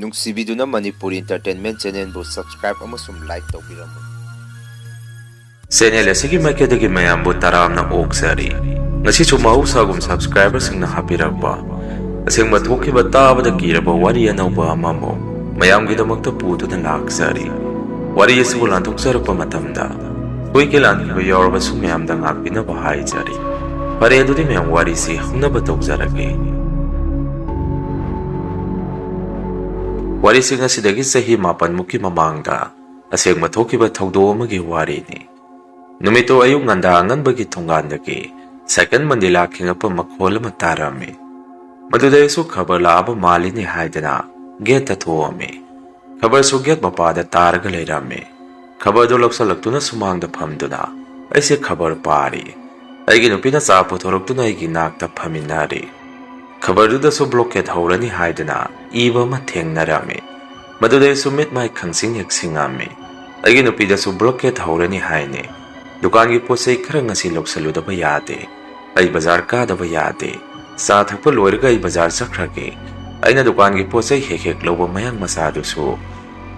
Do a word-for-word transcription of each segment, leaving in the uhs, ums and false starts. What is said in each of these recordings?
ꯅꯨꯡꯁꯤꯕꯤꯗꯨꯅ Manipuri Entertainment Channelꯕꯨ subscribe ꯑꯃꯁꯨꯡ like ꯇꯧꯕꯤꯔꯝꯃꯨ꯫ Channel ꯑꯁꯤꯒꯤ ꯃꯥꯏꯀꯩꯗꯒꯤ ꯃꯌꯥꯝꯕꯨ ꯇꯔꯥꯝꯅ ꯑꯣꯛꯆꯔꯤ꯫ ꯉꯁꯤꯁꯨ ꯃꯍꯧꯁꯥꯒꯨꯝ subscriberꯁꯤꯡꯅ ꯍꯥꯞꯄꯤꯔꯛꯄ ꯑꯁꯦꯡꯕ ꯊꯣꯛꯈꯤꯕ ꯇꯥꯕꯗ ꯀꯤꯔꯕ ꯋꯥꯔꯤ ꯑꯅꯧꯕ ꯑꯃꯃꯨꯛ ꯃꯌꯥꯝꯒꯤꯗꯃꯛꯇ ꯄꯨꯗꯨꯅ ꯂꯥꯛꯆꯔꯤ꯫ ꯋꯥꯔꯤ ꯑꯁꯤꯕꯨ ꯂꯥꯟꯊꯣꯛꯆꯔꯛꯄ ꯃꯇꯝꯗ ꯁꯣꯏꯈꯤ ꯂꯥꯟꯈꯤꯕ ꯌꯥꯎꯔꯕꯁꯨ ꯃꯌꯥꯝꯗ ꯉꯥꯛꯄꯤꯅꯕ ꯍꯥꯏꯖꯔꯤ꯫ ꯐꯔꯦ, ꯑꯗꯨꯗꯤ ꯃꯌꯥꯝ ꯋꯥꯔꯤꯁꯤ ꯍꯧꯅꯕ ꯇꯧꯖꯔꯒꯦ꯫ ꯋꯥꯔꯤꯁꯤ ꯉꯁꯤꯗꯒꯤ ꯆꯍꯤ ꯃꯥꯄꯟꯃꯨꯛꯀꯤ ꯃꯃꯥꯡꯗ ꯑꯁꯦꯡꯕ ꯊꯣꯛꯈꯤꯕ ꯊꯧꯗꯣꯛ ꯑꯃꯒꯤ ꯋꯥꯔꯤꯅꯤ꯫ ꯅꯨꯃꯤꯠꯇꯨ ꯑꯌꯨꯛ ꯉꯟꯗꯥ ꯑꯉꯟꯕꯒꯤ ꯊꯣꯡꯒꯥꯟꯗꯒꯤ ꯁꯥꯏꯀꯜ ꯃꯟꯗꯤꯂꯥ ꯈꯤꯡꯉꯛꯄ ꯃꯈꯣꯜ ꯑꯃ ꯇꯥꯔꯝꯃꯤ꯫ ꯃꯗꯨꯗ ꯑꯩꯁꯨ ꯈꯕꯔ ꯂꯥꯛꯑꯕ ꯃꯥꯜꯂꯤꯅꯦ ꯍꯥꯏꯗꯅ ꯒꯦꯠꯇ ꯊꯣꯛꯑꯝꯃꯤ꯫ ꯈꯕꯔꯁꯨ ꯒꯦꯠ ꯃꯄꯥꯗ ꯇꯥꯔꯒ ꯂꯩꯔꯝꯃꯤ꯫ ꯈꯕꯔꯗꯨ ꯂꯧꯁꯜꯂꯛꯇꯨꯅ ꯁꯨꯃꯥꯡꯗ ꯐꯝꯗꯨꯅ ꯑꯩꯁꯦ ꯈꯕꯔ ꯄꯥꯔꯤ꯫ ꯑꯩꯒꯤ ꯅꯨꯄꯤꯅ ꯆꯥ ꯄꯨꯊꯣꯔꯛꯇꯨꯅ ꯑꯩꯒꯤ ꯅꯥꯛꯇ ꯐꯝꯃꯤꯟꯅꯔꯤ꯫ ꯈꯕꯔꯗꯨꯗꯁꯨ blockade ꯍꯧꯔꯅꯤ ꯍꯥꯏꯗꯅ ꯏꯕ ꯑꯃ ꯊꯦꯡꯅꯔꯝꯃꯤ꯫ ꯃꯗꯨꯗ ꯑꯩꯁꯨ ꯃꯤꯠ ꯃꯥꯏ ꯈꯪꯁꯤꯡ ꯍꯦꯛ ꯁꯤꯡꯉꯝꯃꯤ꯫ ꯑꯩꯒꯤ ꯅꯨꯄꯤꯗꯁꯨ blockade ꯍꯧꯔꯅꯤ ꯍꯥꯏꯅꯤ꯫ ꯗꯨꯀꯥꯟꯒꯤ ꯄꯣꯠ ꯆꯩ ꯈꯔ ꯉꯁꯤ ꯂꯧꯁꯜꯂꯨꯗꯕ ꯌꯥꯗꯦ꯫ ꯑꯩ ꯕꯖꯥꯔ ꯀꯥꯗꯕ ꯌꯥꯗꯦ꯫ ꯆꯥ ꯊꯛꯄ ꯂꯣꯏꯔꯒ ꯑꯩ ꯕꯖꯥꯔ ꯆꯠꯈ꯭ꯔꯒꯦ꯫ ꯑꯩꯅ ꯗꯨꯀꯥꯟꯒꯤ ꯄꯣꯠ ꯆꯩ ꯍꯦꯛ ꯍꯦꯛ ꯂꯧꯕ ꯃꯌꯥꯡ ꯃꯆꯥꯗꯨꯁꯨ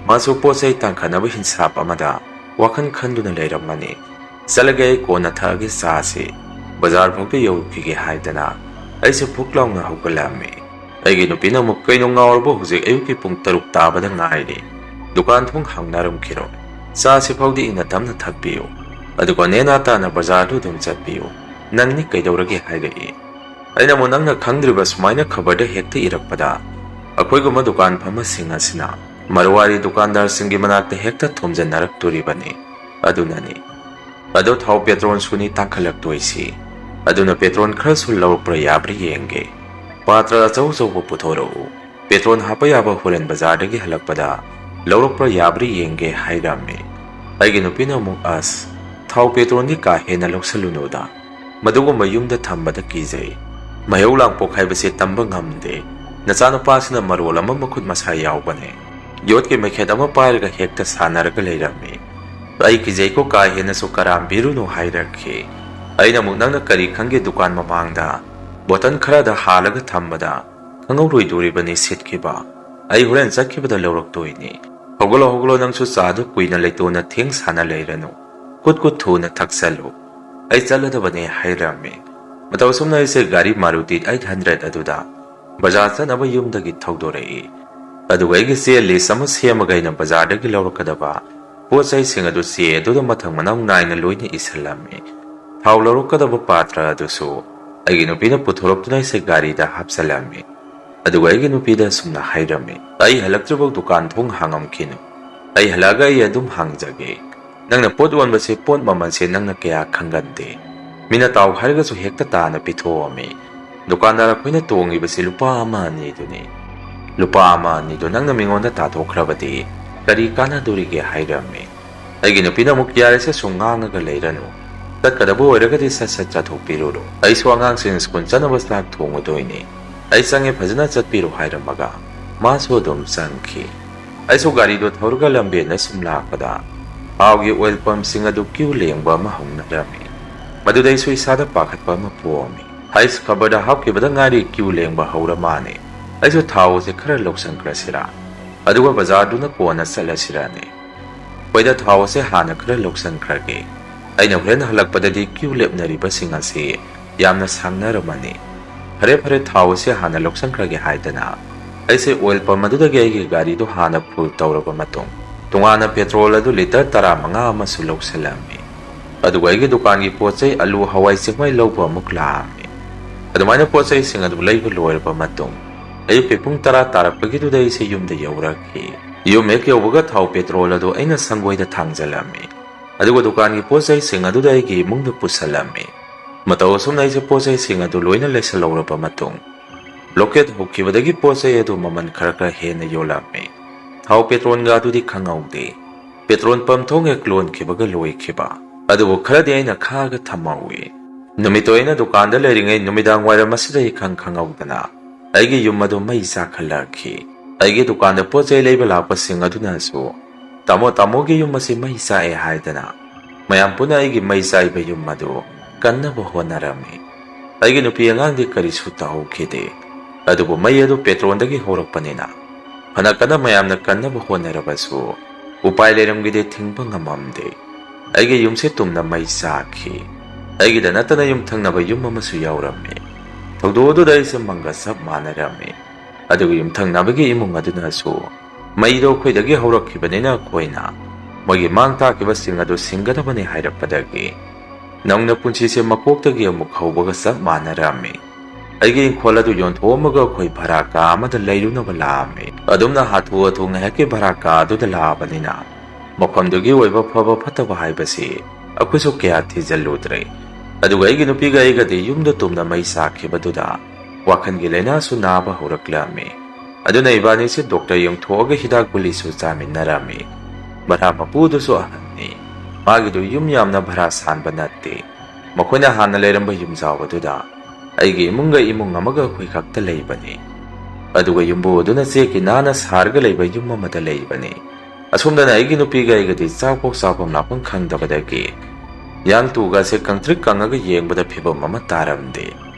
ꯃꯥꯁꯨ ꯄꯣꯠ ꯆꯩ ꯇꯥꯡꯈꯠꯅꯕ ꯍꯤꯟꯁꯥꯞ ꯑꯃꯗ ꯋꯥꯈꯜ ꯈꯟꯗꯨꯅ ꯂꯩꯔꯝꯃꯅꯤ꯫ ꯆꯠꯂꯒꯦ, ꯑꯩ ꯀꯣꯟꯅ ꯊꯛꯑꯒꯦ ꯆꯥꯁꯤ꯫ ꯕꯖꯥꯔ ꯐꯥꯎꯗ ꯌꯧꯔꯨꯈꯤꯒꯦ ꯍꯥꯏꯗꯅ ꯑꯩꯁꯦ ꯐꯨꯛ ꯂꯥꯎꯅ ꯍꯧꯒꯠꯂꯝꯃꯤ꯫ ꯑꯩꯒꯤ ꯅꯨꯄꯤꯅ ꯑꯃꯨꯛ, "ꯀꯩꯅꯣ ꯉꯥꯎꯔꯕꯣ? ꯍꯧꯖꯤꯛ ꯑꯌꯨꯛꯀꯤ ꯄꯨꯡ ꯇꯔꯨꯛ ꯇꯥꯕꯗ ꯉꯥꯏꯔꯤ꯫ ꯗꯨꯀꯥꯟ ꯊꯣꯡ ꯍꯥꯡꯅꯔꯝꯈꯤꯔꯣꯏ꯫ ꯆꯥꯁꯤ ꯐꯥꯎꯗꯤ ꯏꯪꯅ ꯇꯞꯅ ꯊꯛꯄꯤꯌꯨ꯫ ꯑꯗꯨꯒ ꯅꯦꯅꯥ ꯇꯥꯅ ꯕꯖꯥꯔꯗꯨ ꯑꯗꯨꯝ ꯆꯠꯄꯤꯌꯨ꯫ ꯅꯪꯅꯤ ꯀꯩꯗꯧꯔꯒꯦ?" ꯍꯥꯏꯔꯛꯏ꯫ ꯑꯩꯅ ꯑꯃꯨꯛ, "ꯅꯪꯅ ꯈꯪꯗ꯭ꯔꯤꯕ ꯁꯨꯃꯥꯏꯅ ꯈꯕꯔꯗ ꯍꯦꯛꯇ ꯏꯔꯛꯄꯗ ꯑꯩꯈꯣꯏꯒꯨꯝꯕ ꯗꯨꯀꯥꯟ ꯐꯝꯕꯁꯤꯡ ꯑꯁꯤꯅ ꯃꯔꯋꯥꯔꯤ ꯗꯨꯀꯥꯟꯗꯥꯔꯁꯤꯡꯒꯤ ꯃꯅꯥꯛꯇ ꯍꯦꯛꯇ ꯊꯣꯝꯖꯤꯟꯅꯔꯛꯇꯣꯔꯤꯕꯅꯤ꯫ ꯑꯗꯨꯅꯅꯤ꯫ ꯑꯗꯣ ꯊꯥꯎ ꯄꯦꯇ꯭ꯔꯣꯜꯁꯨꯅꯤ ꯇꯥꯡꯈꯠꯂꯛꯇꯣꯏꯁꯤ꯫ ꯑꯗꯨꯅ ꯄꯦꯇ꯭ꯔꯣꯜ ꯈꯔꯁꯨ ꯂꯧꯔꯛꯄ꯭ꯔꯥ ꯌꯥꯕ꯭ꯔꯥ ꯌꯦꯡꯒꯦ꯫ ꯄꯥꯇ꯭ꯔ ꯑꯆꯧ ꯑꯆꯧꯕ ꯄꯨꯊꯣꯔꯛꯎ꯫ ꯄꯦꯇ꯭ꯔꯣꯜ ꯍꯥꯞꯄ ꯌꯥꯕ ꯍꯣꯔꯦꯟ ꯕꯖꯥꯔꯗꯒꯤ ꯍꯜꯂꯛꯄꯗ ꯂꯧꯔꯛꯄ꯭ꯔꯥ ꯌꯥꯕ꯭ꯔꯥ ꯌꯦꯡꯒꯦ" ꯍꯥꯏꯔꯝꯃꯤ꯫ ꯑꯩꯒꯤ ꯅꯨꯄꯤꯅ ꯑꯃꯨꯛ, "ꯑꯁ, ꯊꯥꯎ ꯄꯦꯇ꯭ꯔꯣꯜꯗꯤ ꯀꯥ ꯍꯦꯟꯅ ꯂꯧꯁꯜꯂꯨꯅꯨꯗ꯫ ꯃꯗꯨꯒꯨꯝꯕ ꯌꯨꯝꯗ ꯊꯝꯕꯗ ꯀꯤꯖꯩ꯫ ꯃꯩꯍꯧ ꯂꯥꯡꯄꯣꯛ ꯍꯥꯏꯕꯁꯦ ꯇꯝꯕ ꯉꯝꯗꯦ꯫ ꯅꯆꯥꯅꯨꯄꯥꯁꯤꯅ ꯃꯔꯣꯜ ꯑꯃ ꯃꯈꯨꯠ ꯃꯁꯥ ꯌꯥꯎꯕꯅꯦ꯫ ꯌꯣꯠꯀꯤ ꯃꯩꯈꯦꯠ ꯑꯃ ꯄꯥꯏꯔꯒ ꯍꯦꯛꯇ ꯁꯥꯟꯅꯔꯒ ꯂꯩꯔꯝꯃꯤ꯫ ꯑꯩ ꯀꯤꯖꯩꯀꯣ, ꯀꯥ ꯍꯦꯟꯅꯁꯨ ꯀꯔꯥꯝꯕꯤꯔꯨꯅꯨ" ꯍꯥꯏꯔꯛꯈꯤ꯫ ꯑꯩꯅ ꯑꯃꯨꯛ, "ꯅꯪꯅ ꯀꯔꯤ ꯈꯪꯒꯦ? ꯗꯨꯀꯥꯟ ꯃꯃꯥꯡꯗ ꯕꯣꯇꯜ ꯈꯔꯗ ꯍꯥꯜꯂꯒ ꯊꯝꯕꯗ ꯈꯪꯍꯧꯔꯣꯏꯗꯣꯔꯤꯕꯅꯤ ꯁꯤꯠꯈꯤꯕ꯫ ꯑꯩ ꯍꯣꯔꯦꯟ ꯆꯠꯈꯤꯕꯗ ꯂꯧꯔꯛꯇꯣꯏꯅꯤ꯫ ꯍꯧꯒꯠꯂꯣ, ꯍꯧꯒꯠꯂꯣ, ꯅꯪꯁꯨ ꯆꯥꯗꯨ ꯀꯨꯏꯅ ꯂꯩꯇꯣꯟꯅ ꯊꯦꯡ ꯁꯥꯅ ꯂꯩꯔꯅꯨ꯫ ꯀꯨꯠ ꯀꯨꯠ ꯊꯨꯅ ꯊꯛꯆꯜꯂꯨ꯫ ꯑꯩ ꯆꯠꯂꯗꯕꯅꯦ ꯍꯥꯏꯔꯝꯃꯤ꯫ ꯃꯇꯧ ꯑꯁꯨꯝꯅ ꯑꯩꯁꯦ ꯒꯥꯔꯤ Maruti eight hundred ꯑꯗꯨꯗ ꯕꯖꯥꯔ ꯆꯠꯅꯕ ꯌꯨꯝꯗꯒꯤ ꯊꯧꯗꯣꯔꯛꯏ꯫ ꯑꯗꯨꯒ ꯑꯩꯒꯤ ꯆꯦ list ꯑꯃ ꯁꯦꯝꯃꯒ ꯑꯩꯅ ꯕꯖꯥꯔꯗꯒꯤ ꯂꯧꯔꯛꯀꯗꯕ ꯄꯣꯠ ꯆꯩꯁꯤꯡ ꯑꯗꯨ ꯆꯦ ꯑꯗꯨꯗ ꯃꯊꯪ ꯃꯅꯥꯎ ꯅꯥꯏꯅ ꯂꯣꯏꯅ ꯏꯁꯤꯜꯂꯝꯃꯤ꯫ ꯊꯥꯎ ꯂꯧꯔꯛꯀꯗꯕ ꯄꯥꯇ꯭ꯔ ꯑꯗꯨꯁꯨ ꯑꯩꯒꯤ ꯅꯨꯄꯤꯅ ꯄꯨꯊꯣꯔꯛꯇꯨꯅ ꯑꯩꯁꯦ ꯒꯥꯔꯤꯗ ꯍꯥꯞꯆꯜꯂꯝꯃꯤ꯫ ꯑꯗꯨꯒ ꯑꯩꯒꯤ ꯅꯨꯄꯤꯗ ꯑꯁꯨꯝꯅ ꯍꯥꯏꯔꯝꯃꯤ, "ꯑꯩ ꯍꯜꯂꯛꯇ꯭ꯔꯤꯐꯥꯎ ꯗꯨꯀꯥꯟ ꯊꯣꯡ ꯍꯥꯡꯉꯝꯈꯤꯅꯨ꯫ ꯑꯩ ꯍꯜꯂꯛꯑꯒ ꯑꯩ ꯑꯗꯨꯝ ꯍꯥꯡꯖꯒꯦ꯫ ꯅꯪꯅ ꯄꯣꯠ ꯌꯣꯟꯕꯁꯦ ꯄꯣꯠ ꯃꯃꯜꯁꯦ ꯅꯪꯅ ꯀꯌꯥ ꯈꯪꯒꯟꯗꯦ꯫ ꯃꯤꯅ ꯇꯥꯎ ꯍꯥꯏꯔꯒꯁꯨ ꯍꯦꯛꯇ ꯇꯥꯅ ꯄꯤꯊꯣꯛꯑꯝꯃꯤ꯫ ꯗꯨꯀꯥꯟꯗꯥꯔ ꯑꯩꯈꯣꯏꯅ ꯇꯣꯡꯉꯤꯕꯁꯤ ꯂꯨꯄꯥ ꯑꯃ ꯑꯅꯤꯗꯨꯅꯤ꯫ ꯂꯨꯄꯥ ꯑꯃ ꯑꯅꯤꯗꯨ ꯅꯪꯅ ꯃꯤꯉꯣꯟꯗ ꯇꯥꯊꯣꯛꯈ꯭ꯔꯕꯗꯤ ꯀꯔꯤ ꯀꯥꯟꯅꯗꯣꯔꯤꯒꯦ?" ꯍꯥꯏꯔꯝꯃꯤ꯫ ꯑꯩꯒꯤ ꯅꯨꯄꯤꯅ ꯑꯃꯨꯛ, "ꯌꯥꯔꯦꯁꯦ, ꯁꯨꯝ ꯉꯥꯡꯉꯒ ꯂꯩꯔꯅꯨ꯫ ꯆꯠꯀꯗꯕ ꯑꯣꯏꯔꯒꯗꯤ ꯁꯠ ꯁꯠ ꯆꯠꯊꯣꯛꯄꯤꯔꯨꯔꯣ꯫ ꯑꯩꯁꯨ ꯑꯉꯥꯡꯁꯤꯡ ꯁ꯭ꯀꯨꯜ ꯆꯠꯅꯕ ꯆꯥꯛ ꯊꯣꯡꯉꯨꯗꯣꯏꯅꯤ꯫ ꯑꯩ ꯆꯪꯉꯦ, ꯐꯖꯅ ꯆꯠꯄꯤꯔꯣ" ꯍꯥꯏꯔꯝꯃꯒ ꯃꯥꯁꯨ ꯑꯗꯨꯝ ꯆꯪꯈꯤ꯫ ꯑꯩꯁꯨ ꯒꯥꯔꯤꯗꯣ ꯊꯧꯔꯒ ꯂꯝꯕꯦꯟꯗ ꯁꯨꯝ ꯂꯥꯛꯄꯗ ꯊꯥꯎꯒꯤ oil pumpꯁꯤꯡ ꯑꯗꯨ queue ꯂꯦꯡꯕ ꯑꯃ ꯍꯧꯅꯔꯝꯃꯤ꯫ ꯃꯗꯨꯗ ꯑꯩꯁꯨ ꯏꯁꯥꯗ ꯄꯥꯈꯠꯄ ꯑꯃ ꯄꯣꯛꯑꯝꯃꯤ꯫ ꯍꯩꯁ, ꯈꯕꯔꯗ ꯍꯥꯞꯈꯤꯕꯗ ꯉꯥꯏꯔꯤ queue ꯂꯦꯡꯕ ꯍꯧꯔ ꯃꯥꯅꯦ꯫ ꯑꯩꯁꯨ ꯊꯥꯎ ꯑꯁꯦ ꯈꯔ ꯂꯧꯁꯟꯈ꯭ꯔꯁꯤꯔꯥ? ꯑꯗꯨꯒ ꯕꯖꯥꯔꯗꯨꯅ ꯀꯣꯟꯅ ꯆꯠꯂꯁꯤꯔꯅꯦ? ꯍꯣꯏꯗ, ꯊꯥꯎ ꯑꯁꯦ ꯍꯥꯟꯅ ꯈꯔ ꯂꯧꯁꯟꯈ꯭ꯔꯒꯦ꯫ ꯑꯩꯅ ꯍꯣꯔꯦꯟ ꯍꯜꯂꯛꯄꯗꯗꯤ queue ꯂꯦꯞꯅꯔꯤꯕꯁꯤꯡ ꯑꯁꯤ ꯌꯥꯝꯅ ꯁꯥꯡꯅꯔꯝꯃꯅꯤ꯫ ꯐꯔꯦ, ꯐꯔꯦ, ꯊꯥꯎ ꯑꯁꯦ ꯍꯥꯟꯅ ꯂꯧꯁꯟꯈ꯭ꯔꯒꯦ ꯍꯥꯏꯗꯅ ꯑꯩꯁꯦ oil pump ꯑꯗꯨꯗꯒꯤ ꯑꯩꯒꯤ ꯒꯥꯔꯤꯗꯨ ꯍꯥꯟꯅ full ꯇꯧꯔꯕ ꯃꯇꯨꯡ, ꯇꯣꯉꯥꯟꯅ petrol ꯑꯗꯨ litre ꯇꯔꯥꯃꯉꯥ ꯑꯃꯁꯨ ꯂꯧꯁꯜꯂꯝꯃꯤ꯫ ꯑꯗꯨꯒ ꯑꯩꯒꯤ ꯗꯨꯀꯥꯟꯒꯤ ꯄꯣꯠ ꯆꯩ ꯑꯂꯨ, ꯍꯋꯥꯏ ꯆꯦꯡꯋꯥꯏ ꯂꯧꯕ ꯑꯃꯨꯛ ꯂꯥꯛꯑꯝꯃꯤ꯫ ꯑꯗꯨꯃꯥꯏꯅ ꯄꯣꯠ ꯆꯩꯁꯤꯡ ꯑꯗꯨ ꯂꯩꯕ ꯂꯣꯏꯔꯕ ꯃꯇꯨꯡ, ꯑꯌꯨꯛꯀꯤ ꯄꯨꯡ ꯇꯔꯥ ꯇꯥꯔꯛꯄꯒꯤꯗꯨꯗ ꯑꯩꯁꯦ ꯌꯨꯝꯗ ꯌꯧꯔꯛꯈꯤ꯫ ꯌꯨꯝ ꯍꯦꯛ ꯌꯧꯕꯒ ꯊꯥꯎ petrol ꯑꯗꯨ ꯑꯩꯅ ꯁꯪꯒꯣꯏꯗ ꯊꯥꯡꯖꯜꯂꯝꯃꯤ꯫ ꯑꯗꯨꯒ ꯗꯨꯀꯥꯟꯒꯤ ꯄꯣꯠ ꯆꯩꯁꯤꯡ ꯑꯗꯨꯗ ꯑꯩꯒꯤ ꯏꯃꯨꯡꯗ ꯄꯨꯁꯜꯂꯝꯃꯤ꯫ ꯃꯇꯧ ꯑꯁꯨꯝꯅ ꯑꯩꯁꯦ ꯄꯣꯠ ꯆꯩꯁꯤꯡ ꯑꯗꯨ ꯂꯣꯏꯅ ꯂꯩꯁꯜꯍꯧꯔꯕ ꯃꯇꯨꯡ, blockade ꯍꯧꯈꯤꯕꯗꯒꯤ ꯄꯣꯠ ꯆꯩ ꯑꯗꯨ ꯃꯃꯜ ꯈꯔ ꯈꯔ ꯍꯦꯟꯅ ꯌꯣꯜꯂꯝꯃꯤ꯫ ꯊꯥꯎ petrolꯒ ꯑꯗꯨꯗꯤ ꯈꯪꯍꯧꯗꯦ꯫ Petrol pump ꯊꯣꯡ ꯍꯦꯛ ꯂꯣꯟꯈꯤꯕꯒ ꯂꯣꯏꯈꯤꯕ꯫ ꯑꯗꯨꯕꯨ ꯈꯔꯗꯤ ꯑꯩꯅ ꯈꯥꯛꯑꯒ ꯊꯝꯍꯧꯏ꯫ ꯅꯨꯃꯤꯠꯇꯣ ꯑꯩꯅ ꯗꯨꯀꯥꯟꯗ ꯂꯩꯔꯤꯉꯩ ꯅꯨꯃꯤꯗꯥꯡ ꯋꯥꯏꯔꯝ ꯑꯁꯤꯗ ꯏꯈꯪ ꯈꯪꯍꯧꯗꯅ ꯑꯩꯒꯤ ꯌꯨꯝ ꯑꯗꯨ ꯃꯩ ꯆꯥꯛꯈꯠꯂꯛꯈꯤ꯫ ꯑꯩꯒꯤ ꯗꯨꯀꯥꯟꯗ ꯄꯣꯠ ꯆꯩ ꯂꯩꯕ ꯂꯥꯛꯄꯁꯤꯡ ꯑꯗꯨꯅꯁꯨ, "ꯇꯥꯃꯣ, ꯇꯥꯃꯣꯒꯤ ꯌꯨꯝ ꯑꯁꯤ ꯃꯩ ꯆꯥꯛꯑꯦ" ꯍꯥꯏꯗꯅ ꯃꯌꯥꯝ ꯄꯨꯟꯅ ꯑꯩꯒꯤ ꯃꯩ ꯆꯥꯛꯏꯕ ꯌꯨꯝ ꯑꯗꯨ ꯀꯟꯅꯕ ꯍꯣꯠꯅꯔꯝꯃꯤ꯫ ꯑꯩꯒꯤ ꯅꯨꯄꯤ ꯑꯉꯥꯡꯗꯤ ꯀꯔꯤꯁꯨ ꯇꯧꯍꯧꯈꯤꯗꯦ꯫ ꯑꯗꯨꯕꯨ ꯃꯩ ꯑꯗꯨ petrolꯗꯒꯤ ꯍꯧꯔꯛꯄꯅꯤꯅ ꯐꯅ ꯀꯟꯅ ꯃꯌꯥꯝꯅ ꯀꯟꯅꯕ ꯍꯣꯠꯅꯔꯕꯁꯨ ꯎꯄꯥꯏ ꯂꯩꯔꯝꯈꯤꯗꯦ, ꯊꯤꯡꯕ ꯉꯝꯃꯝꯗꯦ꯫ ꯑꯩꯒꯤ ꯌꯨꯝꯁꯦ ꯇꯨꯝꯅ ꯃꯩ ꯆꯥꯛꯈꯤ꯫ ꯑꯩꯒꯤꯗ ꯅꯠꯇꯅ ꯌꯨꯝꯊꯪꯅꯕ ꯌꯨꯝ ꯑꯃꯁꯨ ꯌꯥꯎꯔꯝꯃꯤ꯫ ꯊꯧꯗꯣꯛ ꯑꯗꯨꯗ ꯑꯩꯁꯦ ꯃꯪꯒ ꯆꯞ ꯃꯥꯟꯅꯔꯝꯃꯤ꯫ ꯑꯗꯨꯒ ꯌꯨꯝꯊꯪꯅꯕꯒꯤ ꯏꯃꯨꯡ ꯑꯗꯨꯅꯁꯨ ꯃꯩꯗꯣ ꯑꯩꯈꯣꯏꯗꯒꯤ ꯍꯧꯔꯛꯈꯤꯕꯅꯤꯅ ꯑꯩꯈꯣꯏꯅ ꯃꯣꯏꯒꯤ ꯃꯥꯡ ꯇꯥꯛꯈꯤꯕꯁꯤꯡ ꯑꯗꯨ ꯁꯤꯡꯒꯗꯕꯅꯤ ꯍꯥꯏꯔꯛꯄꯗꯒꯤ ꯅꯧꯅ ꯄꯨꯟꯁꯤꯁꯦ ꯃꯀꯣꯛꯇꯒꯤ ꯑꯃꯨꯛ ꯍꯧꯕꯒ ꯆꯞ ꯃꯥꯟꯅꯔꯝꯃꯤ꯫ ꯑꯩꯒꯤ ꯏꯪꯈꯣꯜ ꯑꯗꯨ ꯌꯣꯟꯊꯣꯛꯑꯝꯃꯒ ꯑꯩꯈꯣꯏ ꯚꯔꯥ ꯀꯥ ꯑꯃꯗ ꯂꯩꯔꯨꯅꯕ ꯂꯥꯛꯑꯝꯃꯤ꯫ ꯑꯗꯨꯝꯅ ꯍꯥꯊꯨ ꯍꯥꯊꯨ ꯉꯥꯏꯍꯥꯛꯀꯤ ꯚꯔꯥ ꯀꯥ ꯑꯗꯨꯗ ꯂꯥꯛꯑꯕꯅꯤꯅ ꯃꯐꯝꯗꯨꯒꯤ ꯑꯣꯏꯕ ꯐꯕ ꯐꯠꯇꯕ ꯍꯥꯏꯕꯁꯤ ꯑꯩꯈꯣꯏꯁꯨ ꯀꯌꯥ ꯊꯤꯖꯤꯜꯂꯨꯗ꯭ꯔꯦ꯫ ꯑꯗꯨꯒ ꯑꯩꯒꯤ ꯅꯨꯄꯤꯒ ꯑꯩꯒꯗꯤ ꯌꯨꯝꯗ ꯇꯨꯝꯅ ꯃꯩ ꯆꯥꯛꯈꯤꯕꯗꯨꯗ ꯋꯥꯈꯜꯒꯤ ꯂꯥꯏꯅꯥꯁꯨ ꯅꯥꯕ ꯍꯧꯔꯛꯂꯝꯃꯤ꯫ ꯑꯗꯨꯅ ꯏꯕꯥꯅꯤꯁꯦ ꯗꯣꯛꯇꯔ ꯌꯦꯡꯊꯣꯛꯑꯒ ꯍꯤꯗꯥꯛ ꯒꯨꯂꯤꯁꯨ ꯆꯥꯃꯤꯟꯅꯔꯝꯃꯤ꯫ ꯚꯔꯥ ꯃꯄꯨꯗꯨꯁꯨ ꯑꯍꯟꯅꯤ꯫ ꯃꯥꯒꯤꯗꯨ ꯌꯨꯝ ꯌꯥꯝꯅ ꯚꯔꯥ ꯁꯥꯟꯕ ꯅꯠꯇꯦ꯫ ꯃꯈꯣꯏꯅ ꯍꯥꯟꯅ ꯂꯩꯔꯝꯕ ꯌꯨꯝꯖꯥꯎ ꯑꯗꯨꯗ ꯑꯩꯒꯤ ꯏꯃꯨꯡꯒ ꯏꯃꯨꯡ ꯑꯃꯒ ꯑꯩꯈꯣꯏ ꯈꯛꯇ ꯂꯩꯕꯅꯤ꯫ ꯑꯗꯨꯒ ꯌꯨꯝꯕꯨ ꯑꯗꯨꯅ ꯆꯦꯛꯀꯤ ꯅꯥꯟꯅ ꯁꯥꯔꯒ ꯂꯩꯕ ꯌꯨꯝ ꯑꯃꯗ ꯂꯩꯕꯅꯤ꯫ ꯑꯁꯣꯝꯗꯅ ꯑꯩꯒꯤ ꯅꯨꯄꯤꯒ ꯑꯩꯒꯗꯤ ꯆꯥꯛꯄꯣꯛ ꯆꯥꯐꯝ ꯂꯥꯛꯐꯝ ꯈꯪꯗꯕꯗꯒꯤ ꯌꯥꯡ ꯇꯨꯒꯁꯦ ꯀꯪꯇ꯭ꯔꯤꯛ ꯀꯪꯉꯒ ꯌꯦꯡꯕꯗ ꯐꯤꯕꯝ ꯑꯃ ꯇꯥꯔꯝꯗꯦ꯫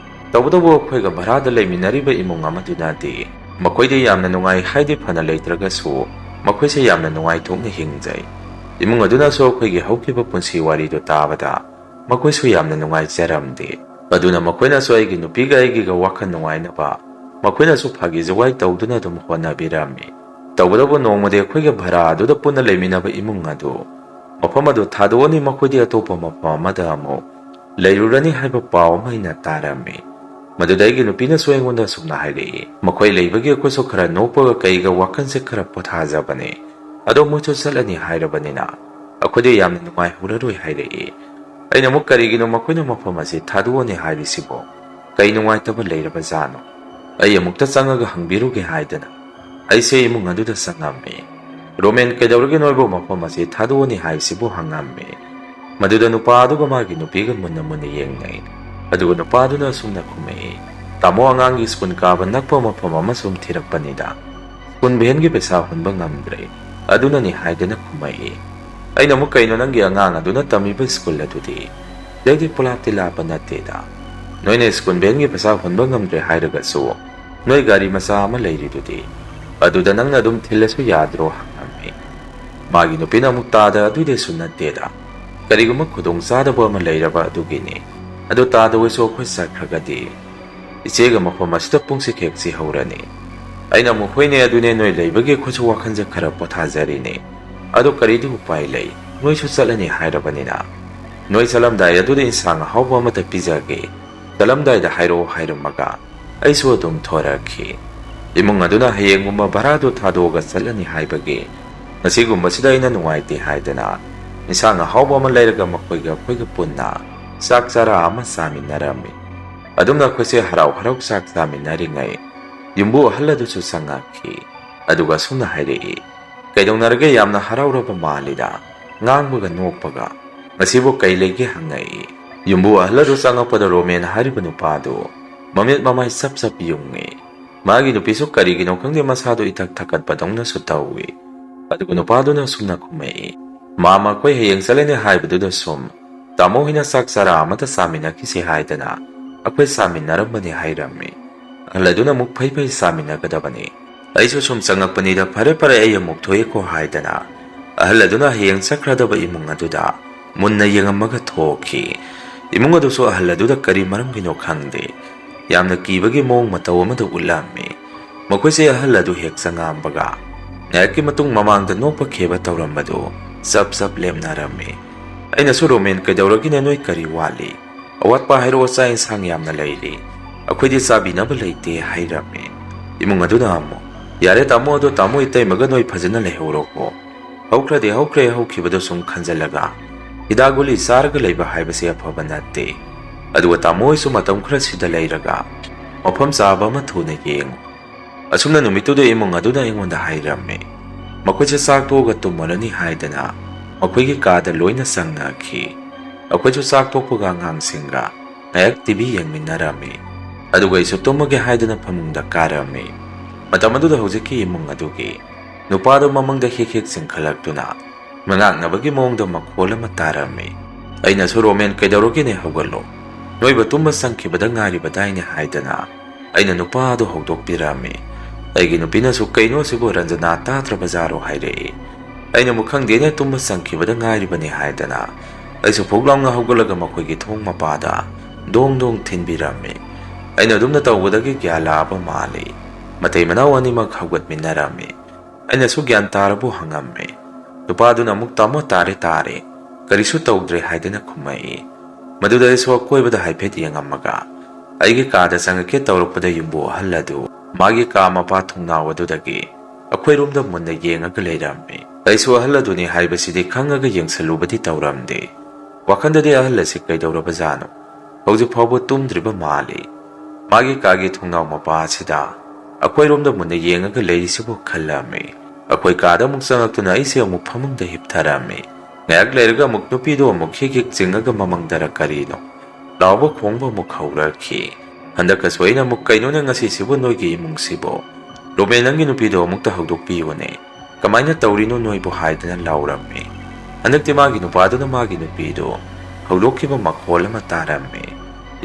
ꯇꯧꯕꯇꯕꯨ ꯑꯩꯈꯣꯏꯒ ꯚꯔꯥꯗ ꯂꯩꯃꯤꯟꯅꯔꯤꯕ ꯏꯃꯨꯡ ꯑꯃꯗꯨꯅꯗꯤ ꯃꯈꯣꯏꯗꯤ ꯌꯥꯝꯅ ꯅꯨꯡꯉꯥꯏ ꯍꯥꯏꯗꯤ ꯐꯅ ꯂꯩꯇ꯭ꯔꯒꯁꯨ ꯃꯈꯣꯏꯁꯦ ꯌꯥꯝꯅ ꯅꯨꯡꯉꯥꯏꯊꯣꯛꯅ ꯍꯤꯡꯖꯩ꯫ ꯏꯃꯨꯡ ꯑꯗꯨꯅꯁꯨ ꯑꯩꯈꯣꯏꯒꯤ ꯍꯧꯈꯤꯕ ꯄꯨꯟꯁꯤ ꯋꯥꯔꯤꯗꯨ ꯇꯥꯕꯗ ꯃꯈꯣꯏꯁꯨ ꯌꯥꯝꯅ ꯅꯨꯡꯉꯥꯏꯖꯔꯝꯗꯦ꯫ ꯑꯗꯨꯅ ꯃꯈꯣꯏꯅꯁꯨ ꯑꯩꯒꯤ ꯅꯨꯄꯤꯒ ꯑꯩꯒꯤꯒ ꯋꯥꯈꯜ ꯅꯨꯡꯉꯥꯏꯅꯕ ꯃꯈꯣꯏꯅꯁꯨ ꯐꯥꯒꯤ ꯖꯨꯒꯥꯏ ꯇꯧꯗꯨꯅ ꯑꯗꯨꯝ ꯍꯣꯠꯅꯕꯤꯔꯝꯃꯤ꯫ ꯇꯧꯕꯇꯕꯨ ꯅꯣꯡꯃꯗꯤ ꯑꯩꯈꯣꯏꯒ ꯚꯔꯥ ꯑꯗꯨꯗ ꯄꯨꯟꯅ ꯂꯩꯃꯤꯟꯅꯕ ꯏꯃꯨꯡ ꯑꯗꯨ ꯃꯐꯝ ꯑꯗꯨ ꯊꯥꯗꯣꯛꯑꯅꯤ, ꯃꯈꯣꯏꯗꯤ ꯑꯇꯣꯞꯄ ꯃꯐꯝ ꯑꯃꯗ ꯑꯃꯨꯛ ꯂꯩꯔꯨꯔꯅꯤ ꯍꯥꯏꯕ ꯄꯥꯎ ꯑꯃ ꯑꯩꯅ ꯇꯥꯔꯝꯃꯤ꯫ ꯃꯗꯨꯗ ꯑꯩꯒꯤ ꯅꯨꯄꯤꯅꯁꯨ ꯑꯩꯉꯣꯟꯗ ꯑꯁꯨꯝꯅ ꯍꯥꯏꯔꯛꯏ, "ꯃꯈꯣꯏ ꯂꯩꯕꯒꯤ ꯑꯩꯈꯣꯏꯁꯨ ꯈꯔ ꯅꯣꯛꯄꯒ ꯀꯩꯒ ꯋꯥꯈꯜꯁꯦ ꯈꯔ ꯄꯣꯊꯥꯖꯕꯅꯦ꯫ ꯑꯗꯣ ꯃꯣꯏꯁꯨ ꯆꯠꯂꯅꯤ ꯍꯥꯏꯔꯕꯅꯤꯅ ꯑꯩꯈꯣꯏꯗꯤ ꯌꯥꯝꯅ ꯅꯨꯡꯉꯥꯏꯍꯧꯔꯔꯣꯏ" ꯍꯥꯏꯔꯛꯏ꯫ ꯑꯩꯅ ꯑꯃꯨꯛ, "ꯀꯔꯤꯒꯤꯅꯣ ꯃꯈꯣꯏꯅ ꯃꯐꯝ ꯑꯁꯤ ꯊꯥꯗꯣꯛꯑꯅꯤ ꯍꯥꯏꯔꯤꯁꯤꯕꯣ? ꯀꯩ ꯅꯨꯡꯉꯥꯏꯇꯕ ꯂꯩꯔꯕꯖꯥꯠꯅꯣ? ꯑꯩ ꯑꯃꯨꯛꯇ ꯆꯪꯉꯒ ꯍꯪꯕꯤꯔꯨꯒꯦ" ꯍꯥꯏꯗꯅ ꯑꯩꯁꯦ ꯏꯃꯨꯡ ꯑꯗꯨꯗ ꯆꯪꯉꯝꯃꯤ꯫ "ꯔꯣꯃꯦꯟ, ꯀꯩꯗꯧꯔꯒꯦ ꯅꯣꯏꯕꯨ ꯃꯐꯝ ꯑꯁꯤ ꯊꯥꯗꯣꯛꯑꯅꯤ ꯍꯥꯏꯁꯤꯕꯨ?" ꯍꯪꯉꯝꯃꯤ꯫ ꯃꯗꯨꯗ ꯅꯨꯄꯥ ꯑꯗꯨꯒ ꯃꯥꯒꯤ ꯅꯨꯄꯤꯒ ꯃꯨꯟꯅ ꯃꯨꯟꯅ ꯌꯦꯡꯅꯩ꯫ ꯑꯗꯨꯒ ꯅꯨꯄꯥꯗꯨꯅ ꯑꯁꯨꯝꯅ ꯈꯨꯝꯃꯛꯏ, "ꯇꯥꯃꯣ, ꯑꯉꯥꯡꯒꯤ ꯁ꯭ꯀꯨꯜ ꯀꯥꯕ ꯅꯛꯄ ꯃꯐꯝ ꯑꯃ ꯁꯨꯝ ꯊꯤꯔꯛꯄꯅꯤꯗ꯫ ꯁ꯭ꯀꯨꯜ ꯚꯦꯟꯒꯤ ꯄꯩꯁꯥ ꯍꯨꯟꯕ ꯉꯝꯗ꯭ꯔꯦ, ꯑꯗꯨꯅꯅꯤ" ꯍꯥꯏꯗꯅ ꯈꯨꯝꯃꯛꯏ꯫ ꯑꯩꯅ ꯑꯃꯨꯛ, "ꯀꯩꯅꯣ, ꯅꯪꯒꯤ ꯑꯉꯥꯡ ꯑꯗꯨꯅ ꯇꯝꯃꯤꯕ ꯁ꯭ꯀꯨꯜ ꯑꯗꯨꯗꯤ ꯁꯤꯗꯒꯤ ꯄꯨꯂꯥꯞꯇꯤ ꯂꯥꯞꯄ ꯅꯠꯇꯦꯗ꯫ ꯅꯣꯏꯅ ꯁ꯭ꯀꯨꯜ ꯚꯦꯟꯒꯤ ꯄꯩꯁꯥ ꯍꯨꯟꯕ ꯉꯝꯗ꯭ꯔꯦ ꯍꯥꯏꯔꯒꯁꯨ ꯅꯣꯏ ꯒꯥꯔꯤ ꯃꯆꯥ ꯑꯃ ꯂꯩꯔꯤꯗꯨꯗꯤ?" ꯑꯗꯨꯗ ꯅꯪꯅ ꯑꯗꯨꯝ ꯊꯤꯜꯂꯁꯨ ꯌꯥꯗ꯭ꯔꯣ?" ꯍꯪꯉꯝꯃꯤ꯫ ꯃꯥꯒꯤ ꯅꯨꯄꯤꯅ ꯑꯃꯨꯛ, "ꯇꯥꯗ, ꯑꯗꯨꯏꯗꯁꯨ ꯅꯠꯇꯦꯗ꯫ ꯀꯔꯤꯒꯨꯝꯕ ꯈꯨꯗꯣꯡ ꯆꯥꯗꯕ ꯑꯃ ꯂꯩꯔꯕ ꯑꯗꯨꯒꯤꯅꯤ꯫ ꯑꯗꯨ ꯇꯥꯗ ꯑꯣꯏꯁꯨ ꯑꯩꯈꯣꯏ ꯆꯠꯈ꯭ꯔꯒꯗꯤ ꯏꯆꯦꯒ ꯃꯐꯝ ꯑꯁꯤꯗ ꯄꯨꯡꯁꯤ ꯈꯦꯛꯁꯤ ꯍꯧꯔꯅꯤ꯫" ꯑꯩꯅ ꯑꯃꯨꯛ, "ꯍꯣꯏꯅꯦ, ꯑꯗꯨꯅꯦ, ꯅꯣꯏ ꯂꯩꯕꯒꯤ ꯑꯩꯈꯣꯏꯁꯨ ꯋꯥꯈꯜꯁꯦ ꯈꯔ ꯄꯣꯊꯥꯖꯔꯤꯅꯤ꯫ ꯑꯗꯣ ꯀꯔꯤꯗꯤ ꯎꯄꯥꯏ ꯂꯩ? ꯅꯣꯏꯁꯨ ꯆꯠꯂꯅꯤ ꯍꯥꯏꯔꯕꯅꯤꯅ, ꯅꯣꯏ ꯆꯠꯂꯝꯗꯥꯏ ꯑꯗꯨꯗ ꯏꯟꯁꯥꯡ ꯑꯍꯥꯎꯕ ꯑꯃꯇ ꯄꯤꯖꯒꯦ꯫ ꯆꯠꯂꯝꯗꯥꯏꯗ ꯍꯥꯏꯔꯛꯑꯣ" ꯍꯥꯏꯔꯝꯃꯒ ꯑꯩꯁꯨ ꯑꯗꯨꯝ ꯊꯣꯔꯛꯈꯤ꯫ ꯏꯃꯨꯡ ꯑꯗꯨꯅ ꯍꯌꯦꯡꯒꯨꯝꯕ ꯚꯔꯥꯗꯨ ꯊꯥꯗꯣꯛꯑꯒ ꯆꯠꯂꯅꯤ ꯍꯥꯏꯕꯒꯤ, ꯉꯁꯤꯒꯨꯝꯕꯁꯤꯗ ꯑꯩꯅ ꯅꯨꯡꯉꯥꯏꯇꯦ ꯍꯥꯏꯗꯅ ꯏꯟꯁꯥꯡ ꯑꯍꯥꯎꯕ ꯑꯃ ꯂꯩꯔꯒ ꯃꯈꯣꯏꯒ ꯑꯩꯈꯣꯏꯒ ꯄꯨꯟꯅ ꯆꯥꯛ ꯆꯔꯥ ꯑꯃ ꯆꯥꯃꯤꯟꯅꯔꯝꯃꯤ꯫ ꯑꯗꯨꯝꯅ ꯑꯩꯈꯣꯏꯁꯦ ꯍꯔꯥꯎ ꯍꯔꯥꯎ ꯆꯥꯛ ꯆꯥꯃꯤꯟꯅꯔꯤꯉꯩ ꯌꯨꯝꯕꯨ ꯑꯍꯜ ꯑꯗꯨꯁꯨ ꯆꯪꯉꯛꯈꯤ꯫ ꯑꯗꯨꯒ ꯑꯁꯨꯝꯅ ꯍꯥꯏꯔꯛꯏ, "ꯀꯩꯗꯧꯅꯔꯒꯦ? ꯌꯥꯝꯅ ꯍꯔꯥꯎꯔꯕ ꯃꯥꯜꯂꯤꯗ, ꯉꯥꯡꯕꯒ ꯅꯣꯛꯄꯒ꯫ ꯉꯁꯤꯕꯨ ꯀꯩ ꯂꯩꯒꯦ?" ꯍꯪꯉꯛꯏ꯫ ꯌꯨꯝꯕꯨ ꯑꯍꯜ ꯑꯗꯨ ꯆꯪꯉꯛꯄꯗ ꯔꯣꯃꯦꯟ ꯍꯥꯏꯔꯤꯕ ꯅꯨꯄꯥꯗꯨ ꯃꯃꯤꯠ ꯃꯃꯥꯏ ꯆꯞ ꯆꯞ ꯌꯨꯡꯉꯤ꯫ ꯃꯥꯒꯤ ꯅꯨꯄꯤꯁꯨ ꯀꯔꯤꯒꯤꯅꯣ ꯈꯪꯗꯦ ꯃꯁꯥꯗꯨ ꯏꯊꯛ ꯊꯛꯀꯠꯄꯗꯧꯅꯁꯨ ꯇꯧꯏ꯫ ꯑꯗꯨꯒ ꯅꯨꯄꯥꯗꯨꯅ ꯁꯨꯝꯅ ꯈꯨꯝꯃꯛꯏ, "ꯃꯥꯃ, ꯑꯩꯈꯣꯏ ꯍꯌꯦꯡ ꯆꯠꯂꯅꯤ ꯍꯥꯏꯕꯗꯨꯗ ꯁꯨꯝ ꯇꯥꯃꯣ ꯍꯣꯏꯅ ꯆꯥꯛ ꯆꯔꯥ ꯑꯃꯇ ꯆꯥꯃꯤꯟꯅꯈꯤꯁꯤ ꯍꯥꯏꯗꯅ ꯑꯩꯈꯣꯏ ꯆꯥꯃꯤꯟꯅꯔꯝꯕꯅꯤ" ꯍꯥꯏꯔꯝꯃꯤ꯫ ꯑꯍꯜ ꯑꯗꯨꯅ ꯑꯃꯨꯛ, "ꯐꯩ ꯐꯩ, ꯆꯥꯃꯤꯟꯅꯒꯗꯕꯅꯤ꯫ ꯑꯩꯁꯨ ꯁꯨꯝ ꯆꯪꯉꯛꯄꯅꯤꯗ, ꯐꯔꯦ ꯐꯔꯦ, ꯑꯩ ꯑꯃꯨꯛ ꯊꯣꯛꯏꯀꯣ" ꯍꯥꯏꯗꯅ ꯑꯍꯜ ꯑꯗꯨꯅ ꯍꯌꯦꯡ ꯆꯠꯈ꯭ꯔꯗꯕ ꯏꯃꯨꯡ ꯑꯗꯨꯗ ꯃꯨꯟꯅ ꯌꯦꯡꯉꯝꯃꯒ ꯊꯣꯛꯈꯤ꯫ ꯏꯃꯨꯡ ꯑꯗꯨꯁꯨ ꯑꯍꯜ ꯑꯗꯨꯗ ꯀꯔꯤ ꯃꯔꯝꯒꯤꯅꯣ ꯈꯪꯗꯦ, ꯌꯥꯝꯅ ꯀꯤꯕꯒꯤ ꯃꯑꯣꯡ ꯃꯇꯧ ꯑꯃꯗ ꯎꯠꯂꯝꯃꯤ꯫ ꯃꯈꯣꯏꯁꯦ ꯑꯍꯜ ꯑꯗꯨ ꯍꯦꯛ ꯆꯪꯉꯛꯑꯝꯕꯒ ꯉꯥꯏꯍꯥꯛꯀꯤ ꯃꯇꯨꯡ ꯃꯃꯥꯡꯗ ꯅꯣꯛꯄ ꯈꯦꯕ ꯇꯧꯔꯝꯕꯗꯨ ꯆꯞ ꯆꯞ ꯂꯦꯞꯅꯔꯝꯃꯤ꯫ ꯑꯩꯅꯁꯨ, "ꯔꯣꯃꯦꯟ, ꯀꯩꯗꯧꯔꯒꯦꯅꯦ? ꯅꯣꯏ ꯀꯔꯤ ꯋꯥꯠꯂꯤ? ꯑꯋꯥꯠꯄ ꯍꯥꯏꯔꯛꯑꯣ, ꯆꯥꯛ ꯏꯟꯁꯥꯡ ꯌꯥꯝꯅ ꯂꯩꯔꯤ, ꯑꯩꯈꯣꯏꯗꯤ ꯆꯥꯕꯤꯅꯕ ꯂꯩꯇꯦ" ꯍꯥꯏꯔꯝꯃꯤ꯫ ꯏꯃꯨꯡ ꯑꯗꯨꯅ ꯑꯃꯨꯛ, "ꯌꯥꯔꯦ ꯇꯥꯃꯣ, ꯑꯗꯣ ꯇꯥꯃꯣ ꯏꯇꯩꯃꯒ ꯅꯣꯏ ꯐꯖꯅ ꯂꯩꯍꯧꯔꯣꯀꯣ꯫ ꯍꯧꯈ꯭ꯔꯗꯤ ꯍꯧꯈ꯭ꯔꯦ, ꯍꯧꯈꯤꯕꯗꯣ ꯁꯨꯝ ꯈꯟꯖꯤꯜꯂꯒ ꯍꯤꯗꯥꯛ ꯒꯨꯂꯤ ꯆꯥꯔꯒ ꯂꯩꯕ ꯍꯥꯏꯕꯁꯦ ꯑꯐꯕ ꯅꯠꯇꯦ꯫ ꯑꯗꯨꯒ ꯇꯥꯃꯣ ꯍꯣꯏꯁꯨ ꯃꯇꯝ ꯈꯔ ꯁꯤꯗ ꯂꯩꯔꯒ ꯃꯐꯝ ꯆꯥꯕ ꯑꯃ ꯊꯨꯅ ꯌꯦꯡꯉꯨ"꯫ ꯑꯁꯨꯝꯅ ꯅꯨꯃꯤꯠꯇꯨꯗ ꯏꯃꯨꯡ ꯑꯗꯨꯅ ꯑꯩꯉꯣꯟꯗ ꯍꯥꯏꯔꯝꯃꯤ꯫ ꯃꯈꯣꯏꯁꯦ ꯆꯥꯛ ꯇꯣꯛꯑꯒ ꯇꯨꯝꯃꯔꯅꯤ ꯍꯥꯏꯗꯅ ꯃꯈꯣꯏꯒꯤ ꯀꯥꯗ ꯂꯣꯏꯅ ꯆꯪꯅꯈꯤ꯫ ꯑꯩꯈꯣꯏꯁꯨ ꯆꯥꯛ ꯇꯣꯛꯄꯒ ꯑꯉꯥꯡꯁꯤꯡꯒ ꯉꯥꯏꯍꯥꯛ ꯇꯤ ꯚꯤ ꯌꯦꯡꯃꯤꯟꯅꯔꯝꯃꯤ꯫ ꯑꯗꯨꯒ ꯑꯩꯁꯨ ꯇꯨꯝꯃꯒꯦ ꯍꯥꯏꯗꯨꯅ ꯐꯃꯨꯡꯗ ꯀꯥꯔꯝꯃꯤ꯫ ꯃꯇꯝ ꯑꯗꯨꯗ ꯍꯧꯖꯤꯛꯀꯤ ꯏꯃꯨꯡ ꯑꯗꯨꯒꯤ ꯅꯨꯄꯥꯗꯨ ꯃꯃꯪꯗ ꯍꯦꯛ ꯍꯦꯛ ꯆꯤꯡꯈꯠꯂꯛꯇꯨꯅ ꯃꯉꯥꯛꯅꯕꯒꯤ ꯃꯑꯣꯡꯗ ꯃꯈꯣꯜ ꯑꯃ ꯇꯥꯔꯝꯃꯤ꯫ ꯑꯩꯅꯁꯨ, "ꯔꯣꯃꯦꯟ, ꯀꯩꯗꯧꯔꯒꯦꯅꯦ? ꯍꯧꯒꯠꯂꯣ꯫ ꯅꯣꯏꯕꯨ ꯇꯨꯝꯕ ꯆꯪꯈꯤꯕꯗ ꯉꯥꯏꯔꯤꯕꯗꯥꯏꯅꯦ" ꯍꯥꯏꯗꯅ ꯑꯩꯅ ꯅꯨꯄꯥ ꯑꯗꯨ ꯍꯧꯗꯣꯛꯄꯤꯔꯝꯃꯤ꯫ ꯑꯩꯒꯤ ꯅꯨꯄꯤꯅꯁꯨ "ꯀꯩꯅꯣ ꯁꯤꯕꯨ ꯔꯟꯖꯅꯥ ꯇꯥꯗ꯭ꯔꯕꯖꯥꯔꯣ?" ꯍꯥꯏꯔꯛꯏ꯫ ꯑꯩꯅ ꯑꯃꯨꯛ "ꯈꯪꯗꯦꯅꯦ, ꯇꯨꯝꯕ ꯆꯪꯈꯤꯕꯗ ꯉꯥꯏꯔꯤꯕꯅꯤ" ꯍꯥꯏꯗꯅ ꯑꯩꯁꯨ ꯐꯨꯛ ꯂꯥꯎꯅ ꯍꯧꯒꯠꯂꯒ ꯃꯈꯣꯏꯒꯤ ꯊꯣꯡ ꯃꯄꯥꯗ ꯗꯣꯡ ꯗꯣꯡ ꯊꯤꯟꯕꯤꯔꯝꯃꯤ꯫ ꯑꯩꯅ ꯑꯗꯨꯝꯅ ꯇꯧꯕꯗꯒꯤ ꯒ꯭ꯌꯥꯟ ꯂꯥꯛꯑꯕ ꯃꯥꯜꯂꯤ꯫ ꯃꯇꯩ ꯃꯅꯥꯎ ꯑꯅꯤꯃꯛ ꯍꯧꯒꯠꯃꯤꯟꯅꯔꯝꯃꯤ꯫ ꯑꯩꯅꯁꯨ "ꯒ꯭ꯌꯥꯟ ꯇꯥꯔꯕꯣ?" ꯍꯪꯉꯝꯃꯤ꯫ ꯅꯨꯄꯥꯗꯨꯅ ꯑꯃꯨꯛ "ꯇꯥꯃꯣ, ꯇꯥꯔꯦ, ꯇꯥꯔꯦ, ꯀꯔꯤꯁꯨ ꯇꯧꯗ꯭ꯔꯦ" ꯍꯥꯏꯗꯅ ꯈꯨꯝꯃꯛꯏ꯫ ꯃꯗꯨꯗ ꯑꯩꯁꯨ ꯑꯀꯣꯏꯕꯗ ꯍꯥꯏꯐꯦꯠ ꯌꯦꯡꯉꯝꯃꯒ ꯑꯩꯒꯤ ꯀꯥꯗ ꯆꯪꯉꯛꯀꯦ ꯇꯧꯔꯛꯄꯗ ꯌꯨꯝꯕꯨ ꯑꯍꯜ ꯑꯗꯨ ꯃꯥꯒꯤ ꯀꯥ ꯃꯄꯥ ꯊꯣꯡꯅꯥꯎ ꯑꯗꯨꯗꯒꯤ ꯑꯩꯈꯣꯏꯔꯣꯝꯗ ꯃꯨꯟꯅ ꯌꯦꯡꯉꯒ ꯂꯩꯔꯝꯃꯤ꯫ ꯑꯩꯁꯨ ꯑꯍꯜ ꯑꯗꯨꯅꯤ ꯍꯥꯏꯕꯁꯤꯗꯤ ꯈꯪꯉꯒ ꯌꯦꯡꯁꯜꯂꯨꯕꯗꯤ ꯇꯧꯔꯝꯗꯦ꯫ ꯋꯥꯈꯜꯗꯗꯤ "ꯑꯍꯜ ꯑꯁꯤ ꯀꯩꯗꯧꯔꯕꯖꯥꯠꯅꯣ? ꯍꯧꯖꯤꯛ ꯐꯥꯎꯕ ꯇꯨꯝꯗ꯭ꯔꯤꯕ ꯃꯥꯜꯂꯤ꯫ ꯃꯥꯒꯤ ꯀꯥꯒꯤ ꯊꯣꯡꯅꯥꯎ ꯃꯄꯥ ꯑꯁꯤꯗ ꯑꯩꯈꯣꯏꯔꯣꯝꯗ ꯃꯨꯟꯅ ꯌꯦꯡꯉꯒ ꯂꯩꯔꯤꯁꯤꯕꯨ" ꯈꯜꯂꯝꯃꯤ꯫ ꯑꯩꯈꯣꯏ ꯀꯥꯗ ꯑꯃꯨꯛ ꯆꯪꯉꯛꯇꯨꯅ ꯑꯩꯁꯦ ꯑꯃꯨꯛ ꯐꯃꯨꯡꯗ ꯍꯤꯞꯊꯔꯝꯃꯤ꯫ ꯉꯥꯏꯍꯥꯛ ꯂꯩꯔꯒ ꯑꯃꯨꯛ ꯅꯨꯄꯤꯗꯣ ꯑꯃꯨꯛ ꯍꯤꯛ ꯍꯤꯛ ꯆꯤꯡꯉꯒ ꯃꯃꯪꯗꯔ ꯀꯔꯤꯅꯣ ꯂꯥꯎꯕ ꯈꯣꯡꯕ ꯑꯃꯨꯛ ꯍꯧꯔꯛꯈꯤ꯫ ꯍꯟꯗꯛꯀꯁꯨ ꯑꯩꯅ ꯑꯃꯨꯛ "ꯀꯩꯅꯣꯅꯦ ꯉꯁꯤꯁꯤꯕꯨ ꯅꯣꯏꯒꯤ ꯏꯃꯨꯡꯁꯤꯕꯨ? ꯔꯣꯃꯦ, ꯅꯪꯒꯤ ꯅꯨꯄꯤꯗꯣ ꯑꯃꯨꯛꯇ ꯍꯧꯗꯣꯛꯄꯤꯌꯨꯅꯦ꯫ ꯀꯃꯥꯏꯅ ꯇꯧꯔꯤꯅꯣ ꯅꯣꯏꯕꯨ?" ꯍꯥꯏꯗꯅ ꯂꯥꯎꯔꯝꯃꯤ꯫ ꯍꯟꯗꯛꯇꯤ ꯃꯥꯒꯤ ꯅꯨꯄꯥꯗꯨꯅ ꯃꯥꯒꯤ ꯅꯨꯄꯤꯗꯨ ꯍꯧꯗꯣꯛꯈꯤꯕ ꯃꯈꯣꯜ ꯑꯃ ꯇꯥꯔꯝꯃꯤ꯫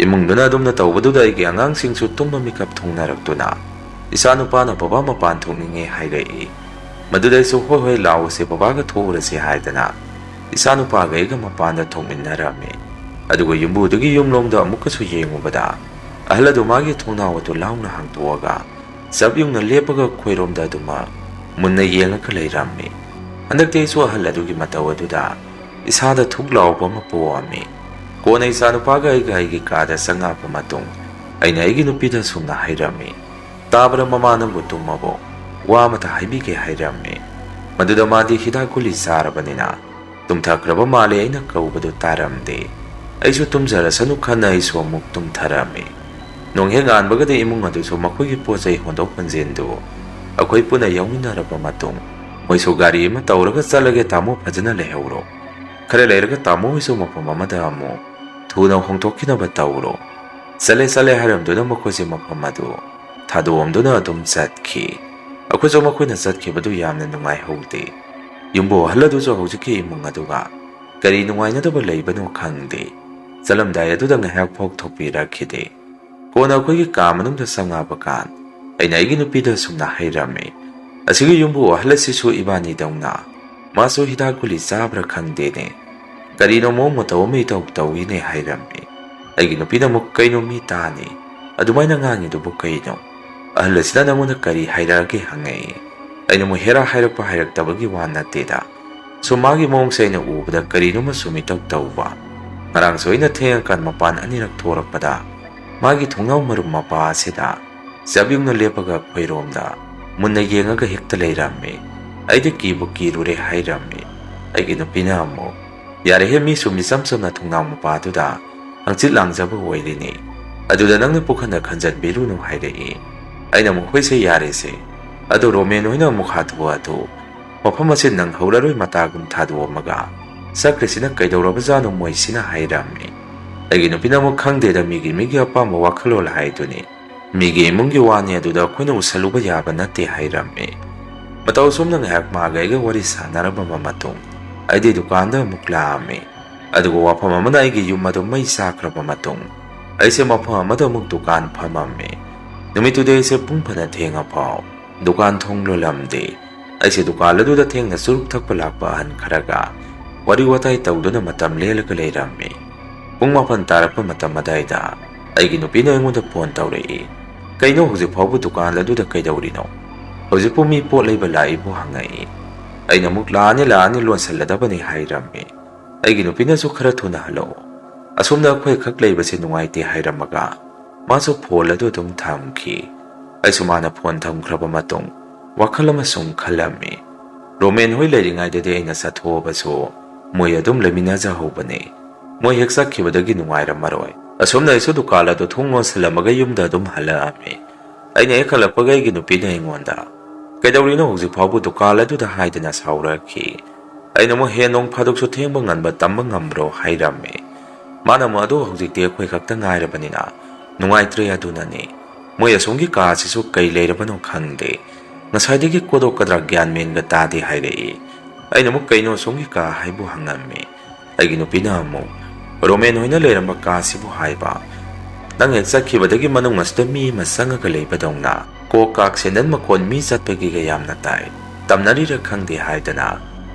ꯏꯃꯨꯡꯗꯨꯅ ꯑꯗꯨꯝꯅ ꯇꯧꯕꯗꯨꯗ ꯑꯩꯒꯤ ꯑꯉꯥꯡꯁꯤꯡꯁꯨ ꯇꯨꯝꯕ ꯃꯤꯀꯞ ꯊꯣꯡꯅꯔꯛꯇꯨꯅ ꯏꯆꯥ ꯅꯨꯄꯥꯅ "ꯕꯕꯥ ꯃꯄꯥꯟ ꯊꯣꯛꯅꯤꯡꯉꯦ" ꯍꯥꯏꯔꯛꯏ꯫ ꯃꯗꯨꯗ ꯑꯩꯁꯨ "ꯍꯣꯏ ꯍꯣꯏ, ꯂꯥꯛꯑꯣꯁꯦ, ꯕꯕꯥꯒ ꯊꯣꯛꯎꯔꯁꯦ" ꯍꯥꯏꯗꯅ ꯏꯆꯥ ꯅꯨꯄꯥꯒ ꯑꯩꯒ ꯃꯄꯥꯟꯗ ꯊꯣꯛꯃꯤꯟꯅꯔꯝꯃꯤ꯫ ꯑꯗꯨꯒ ꯌꯨꯝꯕꯨꯗꯨꯒꯤ ꯌꯨꯝꯂꯣꯝꯗ ꯑꯃꯨꯛꯀꯁꯨ ꯌꯦꯡꯉꯨꯕꯗ ꯑꯍꯜ ꯑꯗꯨ ꯃꯥꯒꯤ ꯊꯣꯡꯅꯥꯎ ꯑꯗꯨ ꯂꯥꯎꯅ ꯍꯥꯡꯗꯣꯛꯑꯒ ꯆꯞ ꯌꯨꯡꯅ ꯂꯦꯞꯄꯒ ꯑꯩꯈꯣꯏꯔꯣꯝꯗ ꯑꯗꯨꯃꯛ ꯃꯨꯟꯅ ꯌꯦꯡꯉꯒ ꯂꯩꯔꯝꯃꯤ꯫ ꯍꯟꯗꯛꯇꯤ ꯑꯩꯁꯨ ꯑꯍꯜ ꯑꯗꯨꯒꯤ ꯃꯇꯧ ꯑꯗꯨꯗ ꯏꯁꯥꯗ ꯊꯨꯛ ꯂꯥꯎꯕ ꯑꯃ ꯄꯣꯛꯑꯝꯃꯤ꯫ ꯀꯣꯟꯅ ꯏꯆꯥꯅꯨꯄꯥꯒ ꯑꯩꯒ ꯑꯩꯒꯤ ꯀꯥꯗ ꯆꯪꯉꯛꯄ ꯃꯇꯨꯡ ꯑꯩꯅ ꯑꯩꯒꯤ ꯅꯨꯄꯤꯗ ꯑꯁꯨꯝꯅ ꯍꯥꯏꯔꯝꯃꯤ, "ꯇꯥꯕ꯭ꯔꯥ ꯃꯃꯥ, ꯅꯪꯕꯨ ꯇꯨꯝꯃꯕꯣ? ꯋꯥ ꯑꯃꯇ ꯍꯥꯏꯕꯤꯒꯦ" ꯍꯥꯏꯔꯝꯃꯤ꯫ ꯃꯗꯨꯗ ꯃꯥꯗꯤ ꯍꯤꯗꯥꯛ ꯒꯨꯂꯤ ꯆꯥꯔꯕꯅꯤꯅ ꯇꯨꯝꯊꯈ꯭ꯔꯕ ꯃꯥꯜꯂꯦ, ꯑꯩꯅ ꯀꯧꯕꯗꯨ ꯇꯥꯔꯝꯗꯦ꯫ ꯑꯩꯁꯨ ꯇꯨꯝꯖꯔꯁꯅꯨ ꯈꯟꯅ ꯑꯩꯁꯨ ꯑꯃꯨꯛ ꯇꯨꯝꯊꯔꯝꯃꯤ꯫ ꯅꯣꯡ ꯍꯦꯛ ꯉꯥꯟꯕꯒꯗꯤ ꯏꯃꯨꯡ ꯑꯗꯨꯁꯨ ꯃꯈꯣꯏꯒꯤ ꯄꯣꯠ ꯆꯩ ꯍꯣꯟꯗꯣꯛ ꯍꯣꯟꯖꯤꯟꯗꯨ ꯑꯩꯈꯣꯏ ꯄꯨꯟꯅ ꯌꯥꯎꯃꯤꯟꯅꯔꯕ ꯃꯇꯨꯡ ꯃꯣꯏꯁꯨ ꯒꯥꯔꯤ ꯑꯃ ꯇꯧꯔꯒ "ꯆꯠꯂꯒꯦ ꯇꯥꯃꯣ, ꯐꯖꯅ ꯂꯩꯍꯧꯔꯣ꯫ ꯈꯔ ꯂꯩꯔꯒ ꯇꯥꯃꯣ ꯍꯣꯏꯁꯨ ꯃꯐꯝ ꯑꯃꯗ ꯑꯃꯨꯛ ꯊꯨꯅ ꯍꯣꯡꯗꯣꯛꯈꯤꯅꯕ ꯇꯧꯔꯣ"꯫ "ꯆꯠꯂꯦ, ꯆꯠꯂꯦ" ꯍꯥꯏꯔꯝꯗꯨꯅ ꯃꯈꯣꯏꯁꯦ ꯃꯐꯝ ꯑꯗꯨ ꯊꯥꯗꯣꯛꯑꯝꯗꯨꯅ ꯑꯗꯨꯝ ꯆꯠꯈꯤ꯫ ꯑꯩꯈꯣꯏꯁꯨ ꯃꯈꯣꯏꯅ ꯆꯠꯈꯤꯕꯗꯨ ꯌꯥꯝꯅ ꯅꯨꯡꯉꯥꯏꯍꯧꯗꯦ꯫ ꯌꯨꯝꯕꯨ ꯑꯍꯜ ꯑꯗꯨꯁꯨ ꯍꯧꯖꯤꯛꯀꯤ ꯏꯃꯨꯡ ꯑꯗꯨꯒ ꯀꯔꯤ ꯅꯨꯡꯉꯥꯏꯅꯗꯕ ꯂꯩꯕꯅꯣ ꯈꯪꯗꯦ꯫ ꯆꯠꯂꯝꯗꯥꯏ ꯑꯗꯨꯗ ꯉꯥꯏꯍꯥꯛ ꯐꯥꯎ ꯊꯣꯛꯄꯤꯔꯛꯈꯤꯗꯦ꯫ ꯀꯣꯟꯅ ꯑꯩꯈꯣꯏꯒꯤ ꯀꯥ ꯃꯅꯨꯡꯗ ꯆꯪꯉꯛꯑꯕ ꯀꯥꯟ ꯑꯩꯅ ꯑꯩꯒꯤ ꯅꯨꯄꯤꯗ ꯑꯁꯨꯝꯅ ꯍꯥꯏꯔꯝꯃꯤ, "ꯑꯁꯤꯒꯤ ꯌꯨꯝꯕꯨ ꯑꯍꯜ ꯑꯁꯤꯁꯨ ꯏꯕꯥꯅꯤꯗꯧꯅ ꯃꯥꯁꯨ ꯍꯤꯗꯥꯛ ꯒꯨꯂꯤ ꯆꯥꯕ꯭ꯔꯥ ꯈꯪꯗꯦꯅꯦ, ꯀꯔꯤꯅꯣ ꯃꯑꯣꯡ ꯃꯇꯧ ꯑꯃ ꯏꯇꯧ ꯇꯧꯏꯅꯦ" ꯍꯥꯏꯔꯝꯃꯤ꯫ ꯑꯩꯒꯤ ꯅꯨꯄꯤꯅ ꯑꯃꯨꯛ, "ꯀꯩꯅꯣ ꯃꯤ ꯇꯥꯅꯤ, ꯑꯗꯨꯃꯥꯏꯅ ꯉꯥꯡꯉꯤꯗꯨꯕꯨ ꯀꯩꯅꯣ? ꯑꯍꯜ ꯑꯁꯤꯅ ꯅꯪꯉꯣꯟꯗ ꯀꯔꯤ ꯍꯥꯏꯔꯛꯑꯒꯦ?" ꯍꯪꯉꯛꯏ꯫ ꯑꯩꯅ ꯑꯃꯨꯛ, "ꯍꯦꯔꯥ ꯍꯥꯏꯔꯛꯄ ꯍꯥꯏꯔꯛꯇꯕꯒꯤ ꯋꯥ ꯅꯠꯇꯦꯗ, ꯁꯨꯝ ꯃꯥꯒꯤ ꯃꯑꯣꯡꯁꯦ ꯑꯩꯅ ꯎꯕꯗ ꯀꯔꯤꯅꯣꯃ ꯁꯨꯝ ꯏꯇꯧ ꯇꯧꯕ꯫ ꯉꯔꯥꯡꯁꯨ ꯑꯩꯅ ꯊꯦꯡꯉꯀꯥꯟ ꯃꯄꯥꯟ ꯑꯅꯤꯔꯛ ꯊꯣꯔꯛꯄꯗ ꯃꯥꯒꯤ ꯊꯣꯡꯅꯥꯎ ꯃꯔꯨꯝ ꯃꯄꯥ ꯑꯁꯤꯗ ꯆꯥꯕꯤꯌꯨꯡꯅ ꯂꯦꯞꯄꯒ ꯑꯩꯈꯣꯏꯔꯣꯝꯗ ꯃꯨꯟꯅ ꯌꯦꯡꯉꯒ ꯍꯦꯛꯇ ꯂꯩꯔꯝꯃꯤ꯫ ꯑꯩꯗꯤ ꯀꯤꯕꯨ ꯀꯤꯔꯨꯔꯦ" ꯍꯥꯏꯔꯝꯃꯤ꯫ ꯑꯩꯒꯤ ꯅꯨꯄꯤꯅ ꯑꯃꯨꯛ, "ꯌꯥꯔꯦꯍꯦ, ꯃꯤ ꯁꯨꯝ ꯏꯆꯝ ꯆꯝꯅ ꯊꯣꯡꯅꯥꯎ ꯃꯄꯥꯗꯨꯗ ꯍꯪꯆꯤꯠ ꯂꯥꯡꯖꯕ ꯑꯣꯏꯔꯤꯅꯤ, ꯑꯗꯨꯗ ꯅꯪꯅ ꯄꯨꯈꯟꯗ ꯈꯟꯖꯟꯕꯤꯔꯨꯅꯨ" ꯍꯥꯏꯔꯛꯏ꯫ ꯑꯩꯅ ꯑꯃꯨꯛ, "ꯍꯣꯏꯁꯦ, ꯌꯥꯔꯦꯁꯦ, ꯑꯗꯣ ꯔꯣꯃꯦꯟ ꯍꯣꯏꯅ ꯑꯃꯨꯛ ꯍꯥꯊꯨ ꯍꯥꯊꯨ ꯃꯐꯝ ꯑꯁꯤ ꯅꯪꯍꯧꯔꯔꯣꯏ ꯃꯇꯥꯒꯨꯝ ꯊꯥꯗꯣꯛꯑꯝꯃꯒ ꯆꯠꯈ꯭ꯔꯤꯁꯤꯅ ꯀꯩꯗꯧꯔꯕꯖꯥꯠꯅꯣ ꯃꯣꯏꯁꯤꯅ?" ꯍꯥꯏꯔꯝꯃꯤ꯫ ꯑꯩꯒꯤ ꯅꯨꯄꯤꯅ ꯑꯃꯨꯛ, "ꯈꯪꯗꯦꯗ, ꯃꯤꯒꯤ ꯃꯤꯒꯤ ꯑꯄꯥꯝꯕ ꯋꯥꯈꯜꯂꯣꯟ ꯍꯥꯏꯗꯨꯅꯤ꯫ ꯃꯤꯒꯤ ꯏꯃꯨꯡꯒꯤ ꯋꯥꯅꯤ, ꯑꯗꯨꯗ ꯑꯩꯈꯣꯏꯅ ꯎꯁꯜꯂꯨꯕ ꯌꯥꯕ ꯅꯠꯇꯦ" ꯍꯥꯏꯔꯝꯃꯤ꯫ ꯃꯇꯧ ꯑꯁꯨꯝꯅ ꯉꯥꯏꯍꯥꯛ ꯃꯥꯒ ꯑꯩꯒ ꯋꯥꯔꯤ ꯁꯥꯟꯅꯔꯕ ꯃꯇꯨꯡ, ꯑꯩꯗꯤ ꯗꯨꯀꯥꯟꯗ ꯑꯃꯨꯛ ꯂꯥꯛꯑꯝꯃꯤ꯫ ꯑꯗꯨꯒ ꯋꯥꯐꯝ ꯑꯃꯅ ꯑꯩꯒꯤ ꯌꯨꯝ ꯑꯗꯨ ꯃꯩ ꯆꯥꯛꯈ꯭ꯔꯕ ꯃꯇꯨꯡ, ꯑꯩꯁꯦ ꯃꯐꯝ ꯑꯃꯗ ꯑꯃꯨꯛ ꯗꯨꯀꯥꯟ ꯐꯝꯃꯝꯃꯤ꯫ ꯅꯨꯃꯤꯠꯇꯨꯗꯤ ꯑꯩꯁꯦ ꯄꯨꯡ ꯐꯅ ꯊꯦꯡꯉꯐꯥꯎ ꯗꯨꯀꯥꯟ ꯊꯣꯡ ꯂꯣꯜꯂꯝꯗꯦ꯫ ꯑꯩꯁꯦ ꯗꯨꯀꯥꯟ ꯑꯗꯨꯗ ꯊꯦꯡꯅ ꯆꯨꯔꯨꯞ ꯊꯛꯄ ꯂꯥꯛꯄ ꯑꯍꯟ ꯈꯔꯒ ꯋꯥꯔꯤ ꯋꯥꯇꯥꯏ ꯇꯧꯗꯨꯅ ꯃꯇꯝ ꯂꯦꯜꯂꯒ ꯂꯩꯔꯝꯃꯤ꯫ ꯄꯨꯡ ꯃꯥꯄꯟ ꯇꯥꯔꯛꯄ ꯃꯇꯝ ꯑꯗꯥꯏꯗ ꯑꯩꯒꯤ ꯅꯨꯄꯤꯅ ꯑꯩꯉꯣꯟꯗ ꯐꯣꯟ ꯇꯧꯔꯛꯏ꯫ "ꯀꯩꯅꯣ, ꯍꯧꯖꯤꯛ ꯐꯥꯎꯕ ꯗꯨꯀꯥꯟ ꯑꯗꯨꯗ ꯀꯩꯗꯧꯔꯤꯅꯣ? ꯍꯧꯖꯤꯛꯄꯨ ꯃꯤ ꯄꯣꯠ ꯂꯩꯕ ꯂꯥꯛꯏꯕꯨ?" ꯍꯪꯉꯛꯏ꯫ ꯑꯩꯅ ꯑꯃꯨꯛ, "ꯂꯥꯛꯑꯅꯤ, ꯂꯥꯛꯑꯅꯤ, ꯂꯣꯟꯁꯤꯜꯂꯗꯕꯅꯤ" ꯍꯥꯏꯔꯝꯃꯤ꯫ ꯑꯩꯒꯤ ꯅꯨꯄꯤꯅꯁꯨ, "ꯈꯔ ꯊꯨꯅ ꯍꯜꯂꯛꯑꯣ, ꯑꯁꯣꯝꯗ ꯑꯩꯈꯣꯏ ꯈꯛ ꯂꯩꯕꯁꯦ ꯅꯨꯡꯉꯥꯏꯇꯦ" ꯍꯥꯏꯔꯝꯃꯒ ꯃꯥꯁꯨ ꯐꯣꯟ ꯑꯗꯨ ꯑꯗꯨꯝ ꯊꯝꯈꯤ꯫ ꯑꯩꯁꯨ ꯃꯥꯅ ꯐꯣꯟ ꯊꯝꯈ꯭ꯔꯕ ꯃꯇꯨꯡ ꯋꯥꯈꯜ ꯑꯃ ꯁꯨꯝ ꯈꯜꯂꯝꯃꯤ꯫ ꯔꯣꯃꯦꯟ ꯍꯣꯏ ꯂꯩꯔꯤꯉꯩꯗꯗꯤ ꯑꯩꯅ ꯆꯠꯊꯣꯛꯑꯕꯁꯨ ꯃꯣꯏ ꯑꯗꯨꯝ ꯂꯩꯃꯤꯟꯅꯖꯍꯧꯕꯅꯤ꯫ ꯃꯣꯏ ꯍꯦꯛ ꯆꯠꯈꯤꯕꯗꯒꯤ ꯅꯨꯡꯉꯥꯏꯔꯝꯃꯔꯣꯏ꯫ ꯑꯁꯨꯝꯅ ꯑꯩꯁꯨ ꯗꯨꯀꯥꯟ ꯑꯗꯨ ꯊꯣꯡ ꯂꯣꯟꯁꯤꯜꯂꯝꯃꯒ ꯌꯨꯝꯗ ꯑꯗꯨꯝ ꯍꯜꯂꯛꯑꯝꯃꯤ꯫ ꯑꯩꯅ ꯍꯦꯛ ꯍꯜꯂꯛꯄꯒ ꯑꯩꯒꯤ ꯅꯨꯄꯤꯅ ꯑꯩꯉꯣꯟꯗ, "ꯀꯩꯗꯧꯔꯤꯅꯣ ꯍꯧꯖꯤꯛ ꯐꯥꯎꯕ ꯗꯨꯀꯥꯟ ꯑꯗꯨꯗ?" ꯍꯥꯏꯗꯅ ꯁꯥꯎꯔꯛꯈꯤ꯫ ꯑꯩꯅ ꯑꯃꯨꯛ, "ꯍꯦ, ꯅꯣꯡ ꯐꯥꯗꯣꯛꯁꯨ ꯊꯦꯡꯕ ꯉꯟꯕ ꯇꯝꯕ ꯉꯝꯕ꯭ꯔꯣ?" ꯍꯥꯏꯔꯝꯃꯤ꯫ ꯃꯥꯅ ꯑꯃꯨꯛ, "ꯑꯗꯨ ꯍꯧꯖꯤꯛꯇꯤ ꯑꯩꯈꯣꯏ ꯈꯛꯇ ꯉꯥꯏꯔꯕꯅꯤꯅ ꯅꯨꯡꯉꯥꯏꯇ꯭ꯔꯦ, ꯑꯗꯨꯅꯅꯤ꯫ ꯃꯣꯏ ꯑꯁꯣꯝꯒꯤ ꯀꯥꯁꯤꯁꯨ ꯀꯩ ꯂꯩꯔꯕꯅꯣ ꯈꯪꯗꯦ, ꯉꯁꯥꯏꯗꯒꯤ ꯀꯣꯗꯣꯛꯀꯗ꯭ꯔꯥ ꯒ꯭ꯌꯥꯟ ꯃꯦꯟꯒ ꯇꯥꯗꯦ" ꯍꯥꯏꯔꯛꯏ꯫ ꯑꯩꯅ ꯑꯃꯨꯛ, "ꯀꯩꯅꯣ ꯑꯁꯣꯝꯒꯤ ꯀꯥ ꯍꯥꯏꯕꯨ?" ꯍꯪꯉꯝꯃꯤ꯫ ꯑꯩꯒꯤ ꯅꯨꯄꯤꯅ ꯑꯃꯨꯛ, "ꯔꯣꯃꯦꯟ ꯍꯣꯏꯅ ꯂꯩꯔꯝꯕ ꯀꯥꯁꯤꯕꯨ ꯍꯥꯏꯕ꯫ ꯅꯪ ꯍꯦꯛ ꯆꯠꯈꯤꯕꯗꯒꯤ ꯃꯅꯨꯡ ꯑꯁꯤꯗ ꯃꯤ ꯑꯃ ꯆꯪꯉꯒ ꯂꯩꯕꯗꯧꯅ ꯀꯣꯛ ꯀꯥꯛ ꯁꯦꯟꯗꯟ ꯃꯈꯣꯟ ꯃꯤ ꯆꯠꯄꯒꯤꯒ ꯌꯥꯝꯅ ꯇꯥꯏ꯫ ꯇꯝꯅꯔꯤꯔ ꯈꯪꯗꯦ ꯍꯥꯏꯗꯅ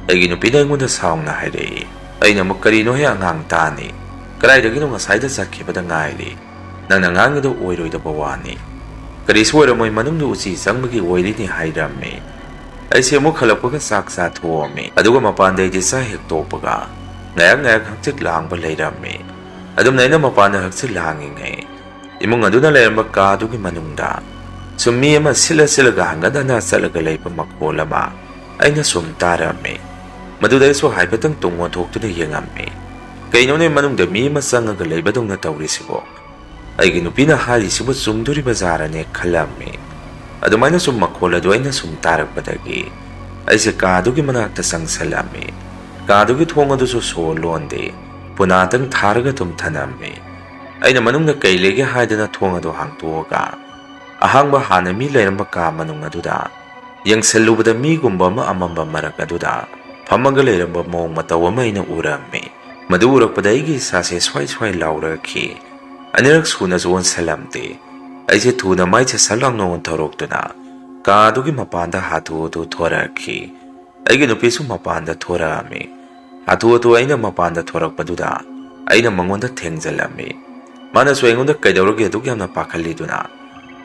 ꯑꯩꯒꯤ ꯅꯨꯄꯤꯅ ꯑꯩꯉꯣꯟꯗ ꯁꯥꯎꯅ ꯍꯥꯏꯔꯛꯏ꯫ ꯑꯩꯅ ꯑꯃꯨꯛ, "ꯀꯔꯤꯅꯣꯍꯦ ꯑꯉꯥꯡ ꯇꯥꯅꯤ? ꯀꯗꯥꯏꯗꯒꯤꯅꯣ ꯉꯁꯥꯏꯗ ꯆꯠꯈꯤꯕꯗ ꯉꯥꯏꯔꯤ꯫ ꯅꯪꯅ ꯉꯥꯡꯉꯤꯗꯣ ꯑꯣꯏꯔꯣꯏꯗꯕ ꯋꯥꯅꯤ꯫ ꯀꯔꯤꯁꯨ ꯑꯣꯏꯔꯝꯃꯣꯏ, ꯃꯅꯨꯡꯗ ꯎꯆꯤ ꯆꯪꯕꯒꯤ ꯑꯣꯏꯔꯤꯅꯤ" ꯍꯥꯏꯔꯝꯃꯤ꯫ ꯑꯩꯁꯦ ꯑꯃꯨꯛ ꯍꯜꯂꯛꯄꯒ ꯆꯥꯛ ꯆꯥꯊꯣꯛꯑꯝꯃꯤ꯫ ꯑꯗꯨꯒ ꯃꯄꯥꯟꯗ ꯑꯩꯗꯤ ꯆꯥꯛ ꯍꯦꯛ ꯇꯣꯛꯄꯒ ꯉꯥꯏꯍꯥꯛ ꯉꯥꯏꯍꯥꯛ ꯍꯛꯆꯤꯠ ꯂꯥꯡꯕ ꯂꯩꯔꯝꯃꯤ꯫ ꯑꯗꯨꯝꯅ ꯑꯩꯅ ꯃꯄꯥꯟꯗ ꯍꯛꯆꯤꯠ ꯂꯥꯡꯉꯤꯉꯩ ꯏꯃꯨꯡ ꯑꯗꯨꯅ ꯂꯩꯔꯝꯕ ꯀꯥꯗꯨꯒꯤ ꯃꯅꯨꯡꯗ ꯁꯨꯝ ꯃꯤ ꯑꯃ ꯁꯤꯠꯂ ꯁꯤꯠꯂꯒ ꯍꯪꯒꯠ ꯍꯟꯗ ꯆꯠꯂꯒ ꯂꯩꯕ ꯃꯈꯣꯜ ꯑꯃ ꯑꯩꯅ ꯁꯨꯝ ꯇꯥꯔꯝꯃꯤ꯫ ꯃꯗꯨꯗ ꯑꯩꯁꯨ ꯍꯥꯏꯐꯦꯠꯇꯪ ꯇꯨꯡ ꯑꯣꯟꯊꯣꯛꯇꯨꯅ ꯌꯦꯡꯉꯝꯃꯤ꯫ ꯀꯩꯅꯣꯅꯦ, ꯃꯅꯨꯡꯗ ꯃꯤ ꯑꯃ ꯆꯪꯉꯒ ꯂꯩꯕꯗꯧꯅ ꯇꯧꯔꯤꯁꯤꯕꯣ? ꯑꯩꯒꯤ ꯅꯨꯄꯤꯅ ꯍꯥꯏꯔꯤꯁꯤꯕꯨ ꯆꯨꯝꯗꯣꯔꯤꯕ ꯖꯥꯔꯅꯦ ꯈꯜꯂꯝꯃꯤ꯫ ꯑꯗꯨꯃꯥꯏꯅ ꯁꯨꯝ ꯃꯈꯣꯜ ꯑꯗꯨ ꯑꯩꯅ ꯁꯨꯝ ꯇꯥꯔꯛꯄꯗꯒꯤ ꯑꯩꯁꯦ ꯀꯥꯗꯨꯒꯤ ꯃꯅꯥꯛꯇ ꯆꯪꯁꯜꯂꯝꯃꯤ꯫ ꯀꯥꯗꯨꯒꯤ ꯊꯣꯡ ꯑꯗꯨꯁꯨ ꯁꯣ ꯂꯣꯟꯗꯦ, ꯄꯨꯅꯥꯇꯪ ꯊꯥꯔꯒ ꯑꯗꯨꯝ ꯊꯅꯝꯃꯤ꯫ ꯑꯩꯅ ꯃꯅꯨꯡꯗ ꯀꯩ ꯂꯩꯒꯦ ꯍꯥꯏꯗꯅ ꯊꯣꯡ ꯑꯗꯨ ꯍꯥꯡꯇꯣꯛꯑꯒ ꯑꯍꯥꯡꯕ ꯍꯥꯟꯅ ꯃꯤ ꯂꯩꯔꯝꯕ ꯀꯥ ꯃꯅꯨꯡ ꯑꯗꯨꯗ ꯌꯦꯡꯁꯜꯂꯨꯕꯗ ꯃꯤꯒꯨꯝꯕ ꯑꯃ ꯑꯃꯝꯕ ꯃꯔꯛ ꯑꯗꯨꯗ ꯐꯝꯃꯒ ꯂꯩꯔꯝꯕ ꯃꯑꯣꯡ ꯃꯇꯧ ꯑꯃ ꯑꯩꯅ ꯎꯔꯝꯃꯤ꯫ ꯃꯗꯨ ꯎꯔꯛꯄꯗ ꯑꯩꯒꯤ ꯏꯁꯥꯁꯦ ꯁ꯭ꯋꯥꯏ ꯁ꯭ꯋꯥꯏ ꯂꯥꯎꯔꯛꯈꯤ꯫ ꯑꯅꯤꯔꯛ ꯁꯨꯅꯁꯨ ꯑꯣꯟꯁꯜꯂꯝꯗꯦ꯫ ꯑꯩꯁꯦ ꯊꯨꯅ ꯃꯥꯏꯁꯦ ꯁꯠ ꯂꯥꯎꯅ ꯑꯣꯟꯊꯣꯔꯛꯇꯨꯅ ꯀꯥꯗꯨꯒꯤ ꯃꯄꯥꯟꯗ ꯍꯥꯊꯨ ꯍꯥꯊꯨ ꯊꯣꯔꯛꯈꯤ꯫ ꯑꯩꯒꯤ ꯅꯨꯄꯤꯁꯨ ꯃꯄꯥꯟꯗ ꯊꯣꯔꯛꯑꯝꯃꯤ꯫ ꯍꯥꯊꯨ ꯍꯥꯊꯨ ꯑꯩꯅ ꯃꯄꯥꯟꯗ ꯊꯣꯔꯛꯄꯗꯨꯗ ꯑꯩꯅ ꯃꯉꯣꯟꯗ ꯊꯦꯡꯖꯜꯂꯝꯃꯤ꯫ ꯃꯥꯅꯁꯨ ꯑꯩꯉꯣꯟꯗ "ꯀꯩꯗꯧꯔꯒꯦ ꯑꯗꯨꯛ ꯌꯥꯝꯅ ꯄꯥꯈꯠꯂꯤꯗꯨꯅ?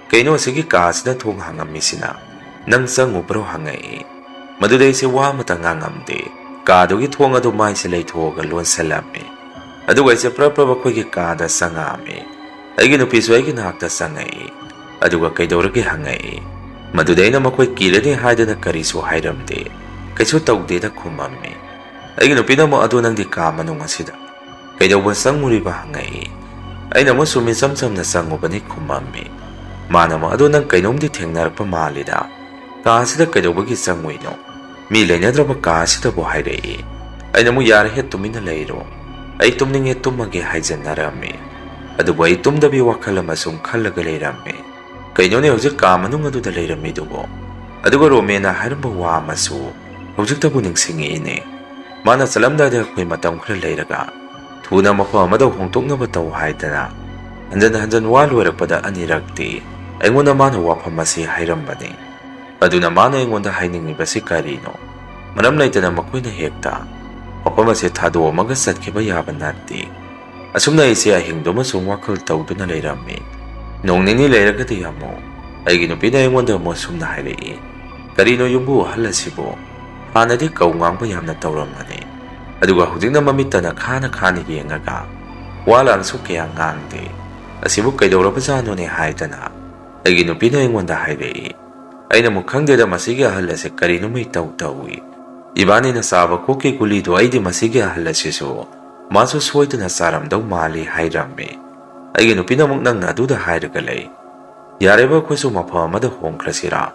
ꯀꯩꯅꯣ ꯑꯁꯤꯒꯤ ꯀꯥꯁꯤꯗ ꯊꯣꯡ ꯍꯥꯡꯉꯝꯃꯤꯁꯤꯅ? ꯅꯪ ꯆꯪꯉꯨꯕ꯭ꯔꯣ?" ꯍꯪꯉꯛꯏ꯫ ꯃꯗꯨꯗ ꯑꯩꯁꯦ ꯋꯥ ꯑꯃꯇ ꯉꯥꯡꯉꯝꯗꯦ꯫ ꯀꯥꯗꯨꯒꯤ ꯊꯣꯡ ꯑꯗꯨ ꯃꯥꯏꯁꯦ ꯂꯩꯊꯣꯛꯑꯒ ꯂꯣꯟꯁꯜꯂꯝꯃꯤ꯫ ꯑꯗꯨꯒ ꯑꯩꯁꯦ ꯄ꯭ꯔꯞ ꯄ꯭ꯔꯞ ꯑꯩꯈꯣꯏꯒꯤ ꯀꯥꯗ ꯆꯪꯉꯛꯑꯝꯃꯤ꯫ ꯑꯩꯒꯤ ꯅꯨꯄꯤꯁꯨ ꯑꯩꯒꯤ ꯅꯥꯛꯇ ꯆꯪꯉꯛꯏ꯫ ꯑꯗꯨꯒ "ꯀꯩꯗꯧꯔꯒꯦ?" ꯍꯪꯉꯛꯏ꯫ ꯃꯗꯨꯗ ꯑꯩꯅ ꯃꯈꯣꯏ ꯀꯤꯔꯅꯤ ꯍꯥꯏꯗꯅ ꯀꯔꯤꯁꯨ ꯍꯥꯏꯔꯝꯗꯦ꯫ "ꯀꯩꯁꯨ ꯇꯧꯗꯦꯗ" ꯈꯨꯝꯃꯝꯃꯤ꯫ ꯑꯩꯒꯤ ꯅꯨꯄꯤꯅ ꯑꯃꯨꯛ, "ꯑꯗꯣ ꯅꯪꯗꯤ ꯀꯥ ꯃꯅꯨꯡ ꯑꯁꯤꯗ ꯀꯩꯗꯧꯕ ꯆꯪꯉꯨꯔꯤꯕ?" ꯍꯪꯉꯛꯏ꯫ ꯑꯩꯅ ꯑꯃꯨꯛ ꯁꯨꯝ ꯏꯆꯝ ꯆꯝꯅ "ꯆꯪꯉꯨꯕꯅꯤ" ꯈꯨꯝꯃꯝꯃꯤ꯫ ꯃꯥꯅ ꯑꯃꯨꯛ, "ꯑꯗꯣ ꯅꯪ ꯀꯩꯅꯣꯝꯗꯤ ꯊꯦꯡꯅꯔꯛꯄ ꯃꯥꯜꯂꯤꯗ, ꯀꯥ ꯑꯁꯤꯗ ꯀꯩꯗꯧꯕꯒꯤ ꯆꯪꯉꯨꯏꯅꯣ? ꯃꯤ ꯂꯩꯅꯗ꯭ꯔꯕ ꯀꯥ ꯑꯁꯤꯗꯕꯨ?" ꯍꯥꯏꯔꯛꯏ꯫ ꯑꯩꯅ ꯑꯃꯨꯛ, "ꯌꯥꯔꯦꯍꯦ, ꯇꯨꯃꯤꯟꯅ ꯂꯩꯔꯣ, ꯑꯩ ꯇꯨꯝꯅꯤꯡꯉꯦ, ꯇꯨꯝꯃꯒꯦ" ꯍꯥꯏꯖꯟꯅꯔꯝꯃꯤ꯫ ꯑꯗꯨꯕꯨ ꯑꯩ ꯇꯨꯝꯗꯕꯤ ꯋꯥꯈꯜ ꯑꯃ ꯁꯨꯝ ꯈꯜꯂꯒ ꯂꯩꯔꯝꯃꯤ꯫ ꯀꯩꯅꯣꯅꯦ ꯍꯧꯖꯤꯛ ꯀꯥ ꯃꯅꯨꯡ ꯑꯗꯨꯗ ꯂꯩꯔꯝꯃꯤꯗꯨꯕꯣ? ꯑꯗꯨꯒ ꯔꯣꯃꯦꯟꯅ ꯍꯥꯏꯔꯝꯕ ꯋꯥ ꯑꯃꯁꯨ ꯍꯧꯖꯤꯛꯇꯕꯨ ꯅꯤꯡꯁꯤꯡꯉꯛꯏꯅꯦ꯫ ꯃꯥꯅ ꯆꯠꯂꯝꯗꯥꯏꯗ ꯑꯩꯈꯣꯏ ꯃꯇꯝ ꯈꯔ ꯂꯩꯔꯒ ꯊꯨꯅ ꯃꯐꯝ ꯑꯃꯗ ꯍꯣꯡꯗꯣꯛꯅꯕ ꯇꯧ ꯍꯥꯏꯗꯅ ꯍꯟꯖꯟ ꯍꯟꯖꯟ ꯋꯥ ꯂꯣꯏꯔꯛꯄꯗ ꯑꯅꯤꯔꯛꯇꯤ ꯑꯩꯉꯣꯟꯗ ꯃꯥꯅ ꯋꯥꯐꯝ ꯑꯁꯤ ꯍꯥꯏꯔꯝꯕꯅꯤ꯫ ꯑꯗꯨꯅ ꯃꯥꯅ ꯑꯩꯉꯣꯟꯗ ꯍꯥꯏꯅꯤꯡꯂꯤꯕꯁꯤ ꯀꯔꯤꯅꯣ? ꯃꯔꯝ ꯂꯩꯇꯅ ꯃꯈꯣꯏꯅ ꯍꯦꯛꯇ ꯃꯐꯝ ꯑꯁꯤ ꯊꯥꯗꯣꯛꯑꯝꯃꯒ ꯆꯠꯈꯤꯕ ꯌꯥꯕ ꯅꯠꯇꯦ꯫ ꯑꯁꯨꯝꯅ ꯑꯩꯁꯦ ꯑꯍꯤꯡꯗꯨꯃ ꯁꯨꯝ ꯋꯥꯈꯜ ꯇꯧꯗꯨꯅ ꯂꯩꯔꯝꯃꯤ꯫ ꯅꯣꯡ ꯅꯤꯅꯤ ꯂꯩꯔꯒꯗꯤ ꯑꯃꯨꯛ ꯑꯩꯒꯤ ꯅꯨꯄꯤꯅ ꯑꯩꯉꯣꯟꯗ ꯑꯃꯨꯛ ꯁꯨꯝꯅ ꯍꯥꯏꯔꯛꯏ, "ꯀꯔꯤꯅꯣ ꯌꯨꯝꯕꯨ ꯑꯍꯜ ꯑꯁꯤꯕꯨ? ꯍꯥꯟꯅꯗꯤ ꯀꯧ ꯉꯥꯡꯕ ꯌꯥꯝꯅ ꯇꯧꯔꯝꯕꯅꯤ, ꯑꯗꯨꯒ ꯍꯧꯖꯤꯛꯅ ꯃꯃꯤꯠꯇꯅ ꯈꯥꯅ ꯈꯥꯅ ꯌꯦꯡꯉꯒ ꯋꯥ ꯂꯥꯡꯁꯨ ꯀꯌꯥ ꯉꯥꯡꯗꯦ꯫ ꯑꯁꯤꯕꯨ ꯀꯩꯗꯧꯔꯕꯖꯥꯠꯅꯣꯅꯦ?" ꯍꯥꯏꯗꯅ ꯑꯩꯒꯤ ꯅꯨꯄꯤꯅ ꯑꯩꯉꯣꯟꯗ ꯍꯥꯏꯔꯛꯏ꯫ ꯑꯩꯅ ꯑꯃꯨꯛ, "ꯈꯪꯗꯦꯗ, ꯃꯁꯤꯒꯤ ꯑꯍꯜ ꯑꯁꯦ ꯀꯔꯤꯅꯣꯃ ꯏꯇꯧ ꯇꯧꯏ꯫ ꯏꯕꯥꯅꯤꯅ ꯆꯥꯕ ꯀꯣꯛꯀꯤ ꯒꯨꯂꯤꯗꯣ ꯑꯩꯗꯤ ꯃꯁꯤꯒꯤ ꯑꯍꯜ ꯑꯁꯤꯁꯨ ꯃꯥꯁꯨ ꯁꯣꯏꯗꯅ ꯆꯥꯔꯝꯗꯧ ꯃꯥꯜꯂꯤ" ꯍꯥꯏꯔꯝꯃꯤ꯫ ꯑꯩꯒꯤ ꯅꯨꯄꯤꯅ ꯑꯃꯨꯛ, "ꯅꯪꯅ ꯑꯗꯨꯗ ꯍꯥꯏꯔꯒ ꯂꯩ꯫ ꯌꯥꯔꯦꯕ, ꯑꯩꯈꯣꯏꯁꯨ ꯃꯐꯝ ꯑꯃꯗ ꯍꯣꯡꯈ꯭ꯔꯁꯤꯔꯥ?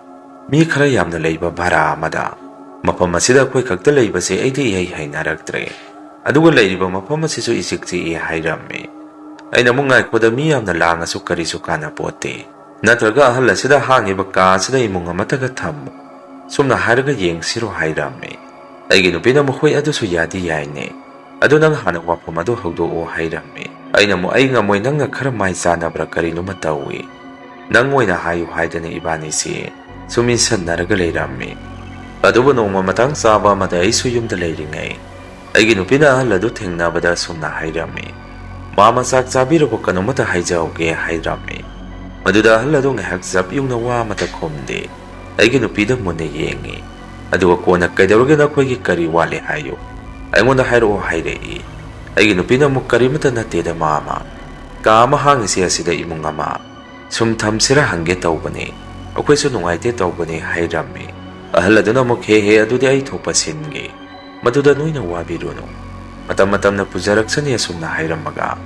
ꯃꯤ ꯈꯔ ꯌꯥꯝꯅ ꯂꯩꯕ ꯚꯔꯥ ꯑꯃꯗ꯫ ꯃꯐꯝ ꯑꯁꯤꯗ ꯑꯩꯈꯣꯏ ꯈꯛꯇ ꯂꯩꯕꯁꯦ ꯑꯩꯗꯤ ꯏꯍꯩ ꯍꯩꯅꯔꯛꯇ꯭ꯔꯦ꯫ ꯑꯗꯨꯒ ꯂꯩꯔꯤꯕ ꯃꯐꯝ ꯑꯁꯤꯁꯨ ꯏꯆꯤꯛ ꯆꯤꯛꯏ" ꯍꯥꯏꯔꯝꯃꯤ꯫ ꯑꯩꯅ ꯑꯃꯨꯛ, "ꯉꯥꯏꯈꯣꯗ, ꯃꯤ ꯌꯥꯝꯅ ꯂꯥꯡꯉꯁꯨ ꯀꯔꯤꯁꯨ ꯀꯥꯟꯅꯄꯣꯠꯇꯦ꯫ ꯅꯠꯇ꯭ꯔꯒ ꯑꯍꯜ ꯑꯁꯤꯗ ꯍꯥꯡꯉꯤꯕ ꯀꯥ ꯑꯁꯤꯗ ꯏꯃꯨꯡ ꯑꯃꯠꯇꯒ ꯊꯝꯃꯨ꯫ ꯁꯨꯝꯅ ꯍꯥꯏꯔꯒ ꯌꯦꯡꯁꯤꯔꯣ?" ꯍꯥꯏꯔꯝꯃꯤ꯫ ꯑꯩꯒꯤ ꯅꯨꯄꯤꯅ ꯑꯃꯨꯛ, "ꯍꯣꯏ, ꯑꯗꯨꯁꯨ ꯌꯥꯗꯤ ꯌꯥꯏꯅꯦ꯫ ꯑꯗꯨ ꯅꯪ ꯍꯥꯟꯅ ꯋꯥꯐꯝ ꯑꯗꯨ ꯍꯧꯗꯣꯛꯑꯣ" ꯍꯥꯏꯔꯝꯃꯤ꯫ ꯑꯩꯅ ꯑꯃꯨꯛ, "ꯑꯩ ꯉꯝꯃꯣꯏ, ꯅꯪꯅ ꯈꯔ ꯃꯥꯏ ꯆꯥꯟꯅꯕ꯭ꯔꯥ ꯀꯔꯤꯅꯣꯃ ꯇꯧꯏ꯫ ꯅꯪ ꯑꯣꯏꯅ ꯍꯥꯏꯌꯨ" ꯍꯥꯏꯗꯅ ꯏꯕꯥꯅꯤꯁꯤ ꯁꯨꯝ ꯏꯟꯁꯟꯅꯔꯒ ꯂꯩꯔꯝꯃꯤ꯫ ꯑꯗꯨꯕꯨ ꯅꯣꯡꯃ ꯃꯇꯥꯡ ꯆꯥꯕ ꯑꯃꯗ ꯑꯩꯁꯨ ꯌꯨꯝꯗ ꯂꯩꯔꯤꯉꯩ ꯑꯩꯒꯤ ꯅꯨꯄꯤꯅ ꯑꯍꯜ ꯑꯗꯨ ꯊꯦꯡꯅꯕꯗ ꯁꯨꯝꯅ ꯍꯥꯏꯔꯝꯃꯤ, "ꯃꯥꯃ, ꯆꯥꯛ ꯆꯥꯕꯤꯔꯕ? ꯀꯩꯅꯣꯃꯇ ꯍꯥꯏꯖꯍꯧꯒꯦ" ꯍꯥꯏꯔꯝꯃꯤ꯫ ꯃꯗꯨꯗ ꯑꯍꯜ ꯑꯗꯨ ꯉꯥꯏꯍꯥꯛ ꯖꯞ ꯌꯨꯡꯅ ꯋꯥ ꯑꯃꯇ ꯈꯨꯝꯗꯦ꯫ ꯑꯩꯒꯤ ꯅꯨꯄꯤꯗ ꯃꯨꯟꯅ ꯌꯦꯡꯉꯤ꯫ ꯑꯗꯨꯒ ꯀꯣꯟꯅ, "ꯀꯩꯗꯧꯔꯒꯦ? ꯅꯈꯣꯏꯒꯤ ꯀꯔꯤ ꯋꯥꯠꯂꯤ ꯍꯥꯏꯌꯨ꯫ ꯑꯩꯉꯣꯟꯗ ꯍꯥꯏꯔꯛꯑꯣ" ꯍꯥꯏꯔꯛꯏ꯫ ꯑꯩꯒꯤ ꯅꯨꯄꯤꯅ ꯑꯃꯨꯛ, "ꯀꯔꯤꯃꯇ ꯅꯠꯇꯦꯗ ꯃꯥꯃ꯫ ꯀꯥ ꯑꯃ ꯍꯥꯡꯉꯤꯁꯤ ꯑꯁꯤꯗ ꯏꯃꯨꯡ ꯑꯃ ꯁꯨꯝ ꯊꯝꯁꯤꯔꯥ ꯍꯪꯒꯦ ꯇꯧꯕꯅꯤ꯫ ꯑꯩꯈꯣꯏꯁꯨ ꯅꯨꯡꯉꯥꯏꯇꯦ ꯇꯧꯕꯅꯤ" ꯍꯥꯏꯔꯝꯃꯤ꯫ ꯑꯍꯜ ꯑꯗꯨꯅ ꯑꯃꯨꯛ, "ꯍꯦ ꯍꯦ, ꯑꯗꯨꯗꯤ ꯑꯩ ꯊꯣꯛꯄ ꯁꯤꯟꯒꯦ꯫ ꯃꯗꯨꯗ ꯅꯣꯏꯅ ꯋꯥꯕꯤꯔꯨꯅꯨ꯫ ꯃꯇꯝ ꯃꯇꯝꯅ ꯄꯨꯖꯔꯛꯁꯅꯤ" ꯑꯁꯨꯝꯅ ꯍꯥꯏꯔꯝꯃꯒ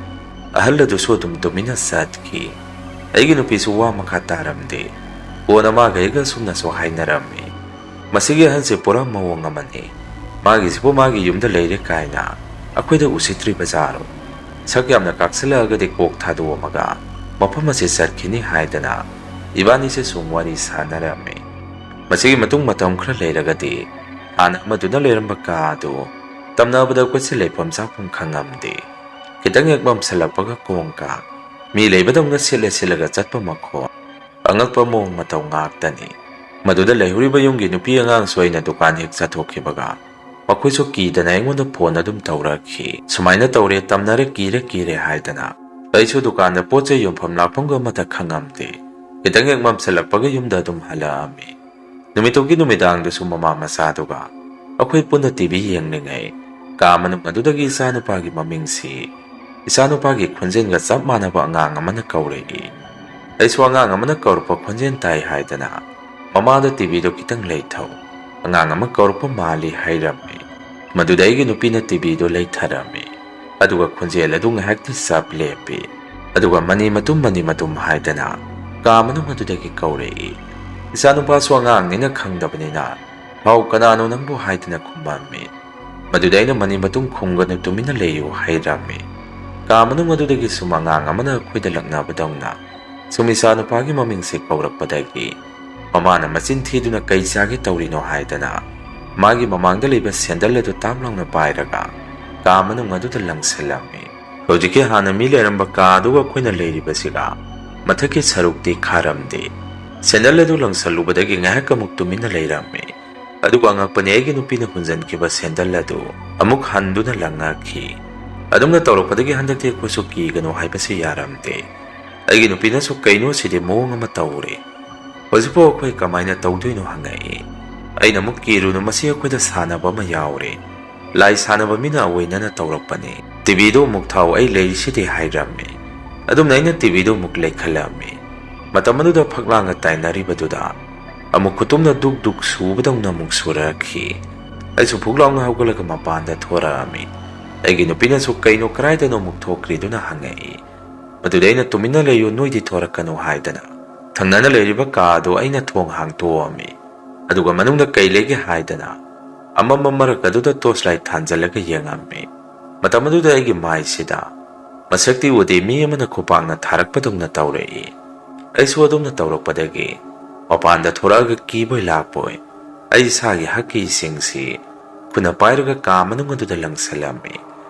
ꯑꯍꯜ ꯑꯗꯨꯁꯨ ꯑꯗꯨꯝ ꯇꯨꯃꯤꯟꯅ ꯆꯠꯈꯤ꯫ ꯑꯩꯒꯤ ꯅꯨꯄꯤꯁꯨ ꯋꯥ ꯃꯈꯥ ꯇꯥꯔꯝꯗꯦ꯫ ꯀꯣꯟꯅ ꯃꯥꯒ ꯑꯩꯒ ꯑꯁꯨꯝꯅꯁꯨ ꯍꯥꯏꯅꯔꯝꯃꯤ, "ꯃꯁꯤꯒꯤ ꯑꯍꯜꯁꯦ ꯄꯨꯔꯥ ꯃꯑꯣꯡ ꯑꯃꯅꯤ꯫ ꯃꯥꯒꯤꯁꯤꯕꯨ ꯃꯥꯒꯤ ꯌꯨꯝꯗ ꯂꯩꯔꯦ ꯀꯥꯏꯅ ꯑꯩꯈꯣꯏꯗ ꯎꯁꯤꯠꯇ꯭ꯔꯤꯕ ꯖꯥꯔꯣ? ꯁꯛ ꯌꯥꯝꯅ ꯀꯥꯛꯁꯤꯜꯂꯛꯑꯒꯗꯤ ꯀꯣꯛ ꯊꯥꯗꯣꯛꯑꯝꯃꯒ ꯃꯐꯝ ꯑꯁꯤ ꯆꯠꯈꯤꯅꯤ" ꯍꯥꯏꯗꯅ ꯏꯕꯥꯅꯤꯁꯦ ꯁꯨꯝ ꯋꯥꯔꯤ ꯁꯥꯟꯅꯔꯝꯃꯤ꯫ ꯃꯁꯤꯒꯤ ꯃꯇꯨꯡ ꯃꯇꯝ ꯈꯔ ꯂꯩꯔꯒꯗꯤ ꯍꯥꯟꯅ ꯑꯃꯗꯨꯅ ꯂꯩꯔꯝꯕ ꯀꯥ ꯑꯗꯨ ꯇꯝꯅꯕꯗ ꯑꯩꯈꯣꯏꯁꯦ ꯂꯩꯐꯝ ꯆꯥꯐꯝ ꯈꯪꯉꯝꯗꯦ꯫ ꯈꯤꯇꯪ ꯍꯦꯛ ꯃꯝꯁꯤꯜꯂꯛꯄꯒ ꯀꯣꯡꯀꯥ ꯃꯤ ꯂꯩꯕꯗꯧꯅ ꯁꯤꯠꯂ ꯁꯤꯠꯂꯒ ꯆꯠꯄ ꯃꯈꯣꯟ, ꯑꯉꯛꯄ ꯃꯑꯣꯡ ꯃꯇꯧ ꯉꯥꯛꯇꯅꯤ꯫ ꯃꯗꯨꯗ ꯂꯩꯍꯧꯔꯤꯕ ꯌꯨꯝꯒꯤ ꯅꯨꯄꯤ ꯑꯉꯥꯡꯁꯨ ꯑꯩꯅ ꯗꯨꯀꯥꯟ ꯍꯦꯛ ꯆꯠꯊꯣꯛꯈꯤꯕꯒ ꯃꯈꯣꯏꯁꯨ ꯀꯤꯗꯅ ꯑꯩꯉꯣꯟꯗ ꯐꯣꯟ ꯑꯗꯨꯝ ꯇꯧꯔꯛꯈꯤ꯫ "ꯁꯨꯃꯥꯏꯅ ꯇꯧꯔꯦ, ꯇꯝꯅꯔꯦ, ꯀꯤꯔꯦ ꯀꯤꯔꯦ" ꯍꯥꯏꯗꯅ꯫ ꯑꯩꯁꯨ ꯗꯨꯀꯥꯟꯗ ꯄꯣꯠ ꯆꯩ ꯌꯣꯟꯐꯝ ꯂꯥꯛꯐꯝꯒ ꯑꯃꯠꯇ ꯈꯪꯉꯝꯗꯦ꯫ ꯈꯤꯇꯪ ꯍꯦꯛ ꯃꯝꯁꯤꯜꯂꯛꯄꯒ ꯌꯨꯝꯗ ꯑꯗꯨꯝ ꯍꯜꯂꯛꯑꯝꯃꯤ꯫ ꯅꯨꯃꯤꯠꯇꯨꯒꯤ ꯅꯨꯃꯤꯗꯥꯡꯗꯨꯁꯨ ꯃꯃꯥ ꯃꯆꯥꯗꯨꯒ ꯑꯩꯈꯣꯏ ꯄꯨꯟꯅ ꯇꯤ ꯚꯤ ꯌꯦꯡꯂꯤꯉꯩ, ꯀꯥ ꯃꯅꯨꯡ ꯑꯗꯨꯗꯒꯤ ꯏꯆꯥꯅꯨꯄꯥꯒꯤ ꯃꯃꯤꯡꯁꯤ ꯏꯆꯥꯅꯨꯄꯥꯒꯤ ꯈꯣꯟꯖꯦꯜꯒ ꯆꯞ ꯃꯥꯟꯅꯕ ꯑꯉꯥꯡ ꯑꯃꯅ ꯀꯧꯔꯛꯏ꯫ ꯑꯩꯁꯨ ꯑꯉꯥꯡ ꯑꯃꯅ ꯀꯧꯔꯛꯄ ꯈꯣꯟꯖꯦꯜ ꯇꯥꯏ ꯍꯥꯏꯗꯅ ꯃꯃꯥꯗ ꯇꯤ ꯚꯤꯗꯣ ꯈꯤꯇꯪ ꯂꯩꯊꯧ, ꯑꯉꯥꯡ ꯑꯃ ꯀꯧꯔꯛꯄ ꯃꯥꯜꯂꯤ ꯍꯥꯏꯔꯝꯃꯤ꯫ ꯃꯗꯨꯗ ꯑꯩꯒꯤ ꯅꯨꯄꯤꯅ ꯇꯤ ꯚꯤꯗꯣ ꯂꯩꯊꯔꯝꯃꯤ꯫ ꯑꯗꯨꯒ ꯈꯣꯟꯖꯦꯜ ꯑꯗꯨ ꯉꯥꯏꯍꯥꯛꯇꯤ ꯆꯞ ꯂꯦꯞꯄꯤ꯫ ꯑꯗꯨꯒ ꯃꯅꯤ ꯃꯇꯨꯝ, ꯃꯅꯤ ꯃꯇꯨꯝ ꯍꯥꯏꯗꯅ ꯀꯥ ꯃꯅꯨꯡ ꯑꯗꯨꯗꯒꯤ ꯀꯧꯔꯛꯏ꯫ ꯏꯆꯥꯅꯨꯄꯥꯁꯨ ꯑꯉꯥꯡꯅꯤꯅ ꯈꯪꯗꯕꯅꯤꯅ, "ꯍꯥꯎ, ꯀꯅꯥꯅꯣ ꯅꯪꯕꯨ?" ꯍꯥꯏꯗꯅ ꯈꯨꯝꯃꯝꯃꯤ꯫ ꯃꯗꯨꯗ ꯑꯩꯅ, "ꯃꯅꯤ ꯃꯇꯨꯡ ꯈꯨꯝꯒꯅꯨ, ꯇꯨꯃꯤꯟꯅ ꯂꯩꯌꯨ" ꯍꯥꯏꯔꯝꯃꯤ꯫ ꯀꯥ ꯃꯅꯨꯡ ꯑꯗꯨꯗꯒꯤ ꯁꯨꯝ ꯑꯉꯥꯡ ꯑꯃꯅ ꯑꯩꯈꯣꯏꯗ ꯂꯛꯅꯕꯗꯧꯅ ꯁꯨꯝ ꯏꯆꯥꯅꯨꯄꯥꯒꯤ ꯃꯃꯤꯡꯁꯦ ꯀꯧꯔꯛꯄꯗꯒꯤ ꯃꯃꯥꯅ ꯃꯆꯤꯟ ꯊꯤꯗꯨꯅ "ꯀꯩ ꯆꯥꯒꯦ ꯇꯧꯔꯤꯅꯣ?" ꯍꯥꯏꯗꯅ ꯃꯥꯒꯤ ꯃꯃꯥꯡꯗ ꯂꯩꯕ ꯁꯦꯟꯗꯜ ꯑꯗꯨ ꯇꯥꯝ ꯂꯥꯎꯅ ꯄꯥꯏꯔꯒ ꯀꯥ ꯃꯅꯨꯡ ꯑꯗꯨꯗ ꯂꯪꯁꯤꯜꯂꯝꯃꯤ꯫ ꯍꯧꯖꯤꯛꯀꯤ ꯍꯥꯟꯅ ꯃꯤ ꯂꯩꯔꯝꯕ ꯀꯥ ꯑꯗꯨꯒ ꯑꯩꯈꯣꯏꯅ ꯂꯩꯔꯤꯕꯁꯤꯒ ꯃꯊꯛꯀꯤ ꯁꯔꯨꯛꯇꯤ ꯈꯥꯔꯝꯗꯦ꯫ ꯁꯦꯟꯗꯜ ꯑꯗꯨ ꯂꯪꯁꯤꯜꯂꯨꯕꯗꯒꯤ ꯉꯥꯏꯍꯥꯛ ꯑꯃꯨꯛ ꯇꯨꯃꯤꯟꯅ ꯂꯩꯔꯝꯃꯤ꯫ ꯑꯗꯨꯒ ꯑꯉꯛꯄꯅꯤ, ꯑꯩꯒꯤ ꯅꯨꯄꯤꯅ ꯍꯨꯟꯖꯤꯟꯈꯤꯕ ꯁꯦꯟꯗꯜ ꯑꯗꯨ ꯑꯃꯨꯛ ꯍꯟꯗꯨꯅ ꯂꯪꯉꯛꯈꯤ꯫ ꯑꯗꯨꯝꯅ ꯇꯧꯔꯛꯄꯗꯒꯤ ꯍꯟꯗꯛꯇꯤ ꯑꯩꯈꯣꯏꯁꯨ ꯀꯤꯒꯅꯨ ꯍꯥꯏꯕꯁꯤ ꯌꯥꯔꯝꯗꯦ꯫ ꯑꯩꯒꯤ ꯅꯨꯄꯤꯅꯁꯨ "ꯀꯩꯅꯣ ꯁꯤꯗꯤ ꯃꯑꯣꯡ ꯑꯃ ꯇꯧꯔꯦ, ꯍꯧꯖꯤꯛꯐꯥꯎ ꯑꯩꯈꯣꯏ ꯀꯃꯥꯏꯅ ꯇꯧꯗꯣꯏꯅꯣ?" ꯍꯪꯉꯛꯏ꯫ ꯑꯩꯅ ꯑꯃꯨꯛ, "ꯀꯤꯔꯨꯅꯨ, ꯃꯁꯤ ꯑꯩꯈꯣꯏꯗ ꯁꯥꯟꯅꯕ ꯑꯃ ꯌꯥꯎꯔꯦ, ꯂꯥꯏ ꯁꯥꯟꯅꯕ ꯃꯤꯅ ꯑꯑꯣꯏꯅꯅ ꯇꯧꯔꯛꯄꯅꯦ꯫ ꯇꯤ ꯚꯤꯗꯣ ꯑꯃꯨꯛ ꯊꯥꯎ, ꯑꯩ ꯂꯩꯔꯤꯁꯤꯗꯤ" ꯍꯥꯏꯔꯝꯃꯤ꯫ ꯑꯗꯨꯝꯅ ꯑꯩꯅ ꯇꯤ ꯚꯤꯗꯣ ꯑꯃꯨꯛ ꯂꯩꯈꯠꯂꯝꯃꯤ꯫ ꯃꯇꯝ ꯑꯗꯨꯗ ꯐꯛꯂꯥꯡꯒ ꯇꯥꯏꯅꯔꯤꯕꯗꯨꯗ ꯑꯃꯨꯛ ꯈꯨꯇꯨꯝꯅ ꯗꯨꯛ ꯗꯨꯛ ꯁꯨꯕꯗꯧꯅ ꯑꯃꯨꯛ ꯁꯨꯔꯛꯈꯤ꯫ ꯑꯩꯁꯨ ꯐꯨꯛ ꯂꯥꯎꯅ ꯍꯧꯒꯠꯂꯒ ꯃꯄꯥꯟꯗ ꯊꯣꯔꯛꯑꯝꯃꯤ꯫ ꯑꯩꯒꯤ ꯅꯨꯄꯤꯅꯁꯨ "ꯀꯩꯅꯣ, ꯀꯗꯥꯏꯗꯅꯣ ꯑꯃꯨꯛ ꯊꯣꯛꯈ꯭ꯔꯤꯗꯨꯅ?" ꯍꯪꯉꯛꯏ꯫ ꯃꯗꯨꯗ ꯑꯩꯅ, "ꯇꯨꯃꯤꯟꯅ ꯂꯩꯌꯨ, ꯅꯣꯏꯗꯤ ꯊꯣꯔꯛꯀꯅꯨ" ꯍꯥꯏꯗꯅ ꯊꯪꯅꯅ ꯂꯩꯔꯤꯕ ꯀꯥ ꯑꯗꯨ ꯑꯩꯅ ꯊꯣꯡ ꯍꯥꯡꯇꯣꯛꯑꯝꯃꯤ꯫ ꯑꯗꯨꯒ ꯃꯅꯨꯡꯗ ꯀꯩ ꯂꯩꯒꯦ ꯍꯥꯏꯗꯅ ꯑꯃꯝꯕ ꯃꯔꯛ ꯑꯗꯨꯗ ꯇꯣꯔꯆ ꯂꯥꯏꯠ ꯊꯥꯟꯖꯜꯂꯒ ꯌꯦꯡꯉꯝꯃꯤ꯫ ꯃꯇꯝ ꯑꯗꯨꯗ ꯑꯩꯒꯤ ꯃꯥꯏꯁꯤꯗ ꯃꯁꯛꯇꯤ ꯎꯗꯦ, ꯃꯤ ꯑꯃꯅ ꯈꯨꯄꯥꯛꯅ ꯊꯥꯔꯛꯄꯗꯧꯅ ꯇꯧꯔꯛꯏ꯫ ꯑꯩꯁꯨ ꯑꯗꯨꯝꯅ ꯇꯧꯔꯛꯄꯗꯒꯤ ꯃꯄꯥꯟꯗ ꯊꯣꯔꯛꯑꯒ ꯀꯤꯕꯣꯏ ꯂꯥꯛꯄꯣꯏ ꯑꯩ ꯏꯁꯥꯒꯤ ꯍꯛꯀꯤꯁꯤꯡꯁꯤ ꯈꯨꯠꯅ ꯄꯥꯏꯔꯒ ꯀꯥ ꯃꯅꯨꯡ ꯑꯗꯨꯗ ꯂꯪꯁꯤꯜꯂꯝꯃꯤ꯫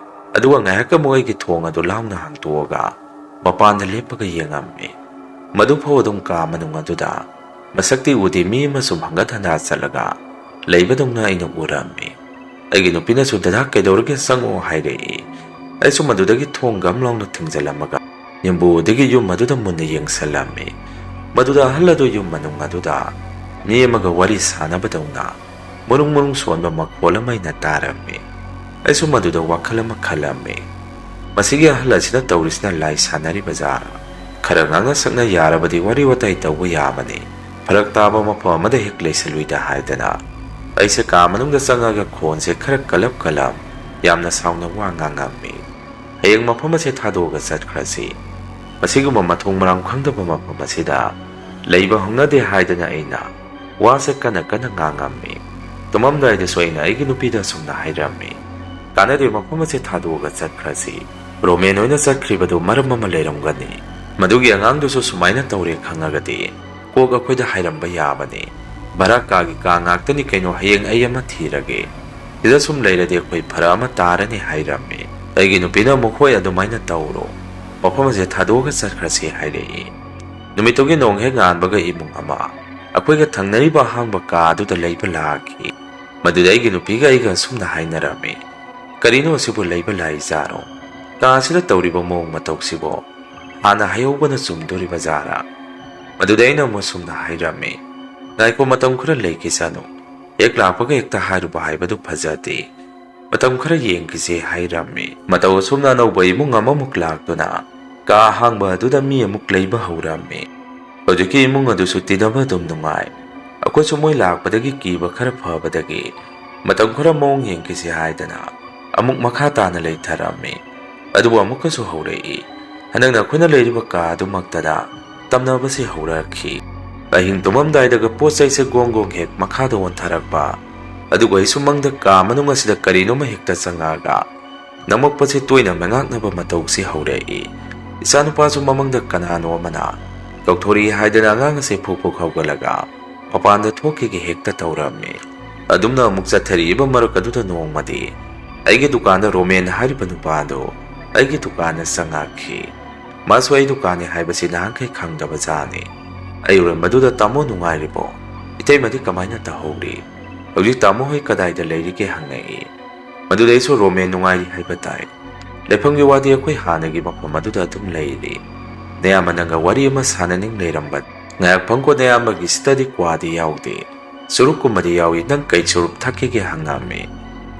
ꯑꯗꯨꯒ ꯉꯥꯏꯍꯥꯛ ꯑꯃꯨꯛ ꯑꯩꯒꯤ ꯊꯣꯡ ꯑꯗꯨ ꯂꯥꯎꯅ ꯍꯥꯡꯇꯣꯛꯑꯒ ꯃꯄꯥꯟꯗ ꯂꯦꯞꯄꯒ ꯌꯦꯡꯉꯝꯃꯤ꯫ ꯃꯗꯨꯐꯥꯎ ꯑꯗꯨꯝ ꯀꯥ ꯃꯅꯨꯡ ꯑꯗꯨꯗ ꯃꯁꯛꯇꯤ ꯎꯗꯦ, ꯃꯤ ꯑꯃꯁꯨ ꯍꯪꯒꯠ ꯍꯟꯗꯥ ꯆꯠꯂꯒ ꯂꯩꯕꯗꯧꯅ ꯑꯩꯅ ꯎꯔꯝꯃꯤ꯫ ꯑꯩꯒꯤ ꯅꯨꯄꯤꯅꯁꯨ "ꯗꯗꯥ, ꯀꯩꯗꯧꯔꯒꯦ? ꯆꯪꯉꯛꯑꯣ" ꯍꯥꯏꯔꯛꯏ꯫ ꯑꯩꯁꯨ ꯃꯗꯨꯗꯒꯤ ꯊꯣꯡ ꯒꯝ ꯂꯥꯎꯅ ꯊꯤꯡꯖꯤꯜꯂꯝꯃꯒ ꯌꯨꯝꯕꯨꯗꯒꯤ ꯌꯨꯝ ꯑꯗꯨꯗ ꯃꯨꯟꯅ ꯌꯦꯡꯁꯤꯜꯂꯝꯃꯤ꯫ ꯃꯗꯨꯗ ꯑꯍꯜ ꯑꯗꯨ ꯌꯨꯝ ꯃꯅꯨꯡ ꯑꯗꯨꯗ ꯃꯤ ꯑꯃꯒ ꯋꯥꯔꯤ ꯁꯥꯟꯅꯕꯗꯧꯅ ꯃꯔꯨꯡ ꯃꯔꯨꯡ ꯁꯣꯟꯕ ꯃꯈꯣꯜ ꯑꯃ ꯑꯩꯅ ꯇꯥꯔꯝꯃꯤ꯫ ꯑꯩꯁꯨ ꯃꯗꯨꯗ ꯋꯥꯈꯜ ꯑꯃ ꯈꯜꯂꯝꯃꯤ꯫ ꯃꯁꯤꯒꯤ ꯑꯍꯜ ꯑꯁꯤꯅ ꯇꯧꯔꯤꯁꯤꯅ ꯂꯥꯏ ꯁꯥꯟꯅꯔꯤꯕ ꯖꯥꯠꯔꯥ? ꯈꯔ ꯉꯥꯡꯅ ꯁꯛꯅ ꯌꯥꯔꯕꯗꯤ ꯋꯥꯔꯤ ꯋꯥꯇꯥꯏ ꯇꯧꯕ ꯌꯥꯕꯅꯤ꯫ ꯐꯔꯛ ꯇꯥꯕ ꯃꯐꯝ ꯑꯃꯗ ꯍꯦꯛ ꯂꯩꯁꯤꯜꯂꯨꯏꯗ ꯍꯥꯏꯗꯅ ꯑꯩꯁꯦ ꯀꯥ ꯃꯅꯨꯡꯗ ꯆꯪꯉꯒ ꯈꯣꯟꯁꯦ ꯈꯔ ꯀꯜꯂꯞ ꯀꯜꯂꯞ, ꯌꯥꯝꯅ ꯁꯥꯎꯅ ꯋꯥ ꯉꯥꯡꯉꯝꯃꯤ꯫ "ꯍꯌꯦꯡ ꯃꯐꯝ ꯑꯁꯦ ꯊꯥꯗꯣꯛꯑꯒ ꯆꯠꯈ꯭ꯔꯁꯤ꯫ ꯃꯁꯤꯒꯨꯝꯕ ꯃꯊꯣꯡ ꯃꯔꯥꯡ ꯈꯪꯗꯕ ꯃꯐꯝ ꯑꯁꯤꯗ ꯂꯩꯕ ꯍꯧꯅꯗꯦ" ꯍꯥꯏꯗꯅ ꯑꯩꯅ ꯋꯥꯁꯦ ꯀꯟꯅ ꯀꯟꯅ ꯉꯥꯡꯉꯝꯃꯤ꯫ ꯇꯨꯝꯃꯝꯗꯥꯏꯗꯁꯨ ꯑꯩꯅ ꯑꯩꯒꯤ ꯅꯨꯄꯤꯗ ꯑꯁꯨꯝꯅ ꯍꯥꯏꯔꯝꯃꯤ, "ꯀꯥꯟꯅꯗꯦ, ꯃꯐꯝ ꯑꯁꯦ ꯊꯥꯗꯣꯛꯑꯒ ꯆꯠꯈ꯭ꯔꯁꯤ꯫ ꯔꯣꯃꯦꯟ ꯍꯣꯏꯅ ꯆꯠꯈ꯭ꯔꯤꯕꯗꯨ ꯃꯔꯝ ꯑꯃ ꯂꯩꯔꯝꯒꯅꯤ꯫ ꯃꯗꯨꯒꯤ ꯑꯉꯥꯡꯗꯨꯁꯨ ꯁꯨꯃꯥꯏꯅ ꯇꯧꯔꯦ ꯈꯪꯉꯒꯗꯤ ꯀꯣꯛ ꯑꯩꯈꯣꯏꯗ ꯍꯥꯏꯔꯝꯕ ꯌꯥꯕꯅꯤ꯫ ꯚꯔꯥ ꯀꯥꯒꯤ ꯀꯥ ꯉꯥꯛꯇꯅꯤ ꯀꯩꯅꯣ, ꯍꯌꯦꯡ ꯑꯩ ꯑꯃ ꯊꯤꯔꯒꯦ꯫ ꯁꯤꯗ ꯁꯨꯝ ꯂꯩꯔꯗꯤ ꯑꯩꯈꯣꯏ ꯐꯔꯛ ꯑꯃ ꯇꯥꯔꯅꯤ" ꯍꯥꯏꯔꯝꯃꯤ꯫ ꯑꯩꯒꯤ ꯅꯨꯄꯤꯅ ꯑꯃꯨꯛ, "ꯍꯣꯏ, ꯑꯗꯨꯃꯥꯏꯅ ꯇꯧꯔꯣ, ꯃꯐꯝ ꯑꯁꯦ ꯊꯥꯗꯣꯛꯑꯒ ꯆꯠꯈ꯭ꯔꯁꯤ" ꯍꯥꯏꯔꯛꯏ꯫ ꯅꯨꯃꯤꯠꯇꯨꯒꯤ ꯅꯣꯡ ꯍꯦꯛ ꯉꯥꯟꯕꯒ ꯏꯃꯨꯡ ꯑꯃ ꯑꯩꯈꯣꯏꯒ ꯊꯪꯅꯔꯤꯕ ꯑꯍꯥꯡꯕ ꯀꯥ ꯑꯗꯨꯗ ꯂꯩꯕ ꯂꯥꯛꯈꯤ꯫ ꯃꯗꯨꯗ ꯑꯩꯒꯤ ꯅꯨꯄꯤꯒ ꯑꯩꯒ ꯑꯁꯨꯝꯅ ꯍꯥꯏꯅꯔꯝꯃꯤ, "ꯀꯔꯤꯅꯣ ꯑꯁꯤꯕꯨ ꯂꯩꯕ ꯂꯥꯛꯏꯖꯥꯠꯅꯣ? ꯀꯥ ꯑꯁꯤꯗ ꯇꯧꯔꯤꯕ ꯃꯑꯣꯡ ꯃꯇꯧꯁꯤꯕꯣ ꯍꯥꯟꯅ ꯍꯥꯏꯍꯧꯕꯅ ꯆꯨꯝꯗꯣꯔꯤꯕ ꯖꯥꯠꯔꯥ?" ꯃꯗꯨꯗ ꯑꯩꯅ ꯑꯃꯨꯛ ꯑꯁꯨꯝꯅ ꯍꯥꯏꯔꯝꯃꯤ, "ꯉꯥꯏꯈꯣ, ꯃꯇꯝ ꯈꯔ ꯂꯩꯈꯤꯁꯅꯨ꯫ ꯍꯦꯛ ꯂꯥꯛꯄꯒ ꯍꯦꯛꯇ ꯍꯥꯏꯔꯨꯕ ꯍꯥꯏꯕꯗꯨ ꯐꯖꯗꯦ꯫ ꯃꯇꯝ ꯈꯔ ꯌꯦꯡꯈꯤꯁꯦ" ꯍꯥꯏꯔꯝꯃꯤ꯫ ꯃꯇꯧ ꯑꯁꯨꯝꯅ ꯑꯅꯧꯕ ꯏꯃꯨꯡ ꯑꯃꯃꯨꯛ ꯂꯥꯛꯇꯨꯅ ꯀꯥ ꯑꯍꯥꯡꯕ ꯑꯗꯨꯗ ꯃꯤ ꯑꯃꯨꯛ ꯂꯩꯕ ꯍꯧꯔꯝꯃꯤ꯫ ꯍꯧꯖꯤꯛꯀꯤ ꯏꯃꯨꯡ ꯑꯗꯨꯁꯨ ꯇꯤꯟꯅꯕ ꯑꯗꯨꯝ ꯅꯨꯡꯉꯥꯏ꯫ ꯑꯩꯈꯣꯏꯁꯨ ꯃꯣꯏ ꯂꯥꯛꯄꯗꯒꯤ ꯀꯤꯕ ꯈꯔ ꯐꯕꯗꯒꯤ ꯃꯇꯝ ꯈꯔ ꯃꯑꯣꯡ ꯌꯦꯡꯈꯤꯁꯤ ꯍꯥꯏꯗꯅ ꯑꯃꯨꯛ ꯃꯈꯥ ꯇꯥꯅ ꯂꯩꯊꯔꯝꯃꯤ꯫ ꯑꯗꯨꯕꯨ ꯑꯃꯨꯛꯀꯁꯨ ꯍꯧꯔꯛꯏ꯫ ꯍꯟꯗꯛꯅ ꯑꯩꯈꯣꯏꯅ ꯂꯩꯔꯤꯕ ꯀꯥ ꯑꯗꯨꯃꯛꯇꯗ ꯇꯝꯅꯕꯁꯤ ꯍꯧꯔꯛꯈꯤ꯫ ꯑꯍꯤꯡ ꯇꯨꯝꯃꯝꯗꯥꯏꯗꯒ ꯄꯣꯠ ꯆꯩꯁꯦ ꯒꯣꯡ ꯒꯣꯡ ꯍꯦꯛ ꯃꯈꯥꯗ ꯑꯣꯟꯊꯔꯛꯄ, ꯑꯗꯨꯒ ꯑꯩꯁꯨ ꯃꯪꯗ ꯀꯥ ꯃꯅꯨꯡ ꯑꯁꯤꯗ ꯀꯔꯤꯅꯣꯃ ꯍꯦꯛꯇ ꯆꯪꯉꯛꯑꯒ ꯅꯃꯛꯄꯁꯤ ꯇꯣꯏꯅ ꯃꯉꯥꯛꯅꯕ ꯃꯇꯧꯁꯤ ꯍꯧꯔꯛꯏ꯫ ꯏꯆꯥꯅꯨꯄꯥꯁꯨ ꯃꯃꯪꯗ ꯀꯅꯥꯅꯣ ꯑꯃꯅ ꯀꯧꯊꯣꯔꯛꯏ ꯍꯥꯏꯗꯅ ꯑꯉꯥꯡ ꯑꯁꯦ ꯐꯨꯛ ꯐꯨꯛ ꯍꯧꯒꯠꯂꯒ ꯃꯄꯥꯟꯗ ꯊꯣꯛꯈꯤꯒꯦ ꯍꯦꯛꯇ ꯇꯧꯔꯝꯃꯤ꯫ ꯑꯗꯨꯝꯅ ꯑꯃꯨꯛ ꯆꯠꯊꯔꯛꯏꯕ ꯃꯔꯛ ꯑꯗꯨꯗ ꯅꯣꯡꯃꯗꯤ ꯑꯩꯒꯤ ꯗꯨꯀꯥꯟꯗ ꯔꯣꯃꯦꯟ ꯍꯥꯏꯔꯤꯕ ꯅꯨꯄꯥꯗꯨ ꯑꯩꯒꯤ ꯗꯨꯀꯥꯟꯗ ꯆꯪꯉꯛꯈꯤ꯫ ꯃꯥꯁꯨ ꯑꯩ ꯗꯨꯀꯥꯟꯅꯤ ꯍꯥꯏꯕꯁꯤ ꯅꯍꯥꯟꯈꯩ ꯈꯪꯗꯕ ꯖꯥꯠꯅꯤ꯫ ꯑꯩ ꯎꯔꯝꯕꯗꯨꯗ "ꯇꯥꯃꯣ ꯅꯨꯡꯉꯥꯏꯔꯤꯕꯣ? ꯏꯇꯩꯃꯗꯤ ꯀꯃꯥꯏꯅ ꯇꯧꯍꯧꯔꯤ? ꯍꯧꯖꯤꯛ ꯇꯥꯃꯣ ꯍꯣꯏ ꯀꯗꯥꯏꯗ ꯂꯩꯔꯤꯒꯦ?" ꯍꯪꯉꯛꯏ꯫ ꯃꯗꯨꯗ ꯑꯩꯁꯨ "ꯔꯣꯃꯦꯟ ꯅꯨꯡꯉꯥꯏꯔꯤ ꯍꯥꯏꯕ ꯇꯥꯏ꯫ ꯂꯩꯐꯝꯒꯤ ꯋꯥꯗꯤ ꯑꯩꯈꯣꯏ ꯍꯥꯟꯅꯒꯤ ꯃꯐꯝ ꯑꯗꯨꯗ ꯑꯗꯨꯝ ꯂꯩꯔꯤ꯫ ꯅꯌꯥꯝꯕ ꯅꯪꯒ ꯋꯥꯔꯤ ꯑꯃ ꯁꯥꯟꯅꯅꯤꯡ ꯂꯩꯔꯝꯕ꯫ ꯉꯥꯏꯍꯥꯛ ꯐꯝꯈꯣ, ꯅꯌꯥꯝꯕꯒꯤꯁꯤꯗꯗꯤ ꯀ꯭ꯋꯥꯗꯤ ꯌꯥꯎꯗꯦ꯫ ꯆꯨꯔꯨꯞꯀꯨꯝꯕꯗꯤ ꯌꯥꯎꯏ, ꯅꯪ ꯀꯩ ꯆꯨꯔꯨꯞ ꯊꯛꯈꯤꯒꯦ?" ꯍꯪꯉꯝꯃꯤ꯫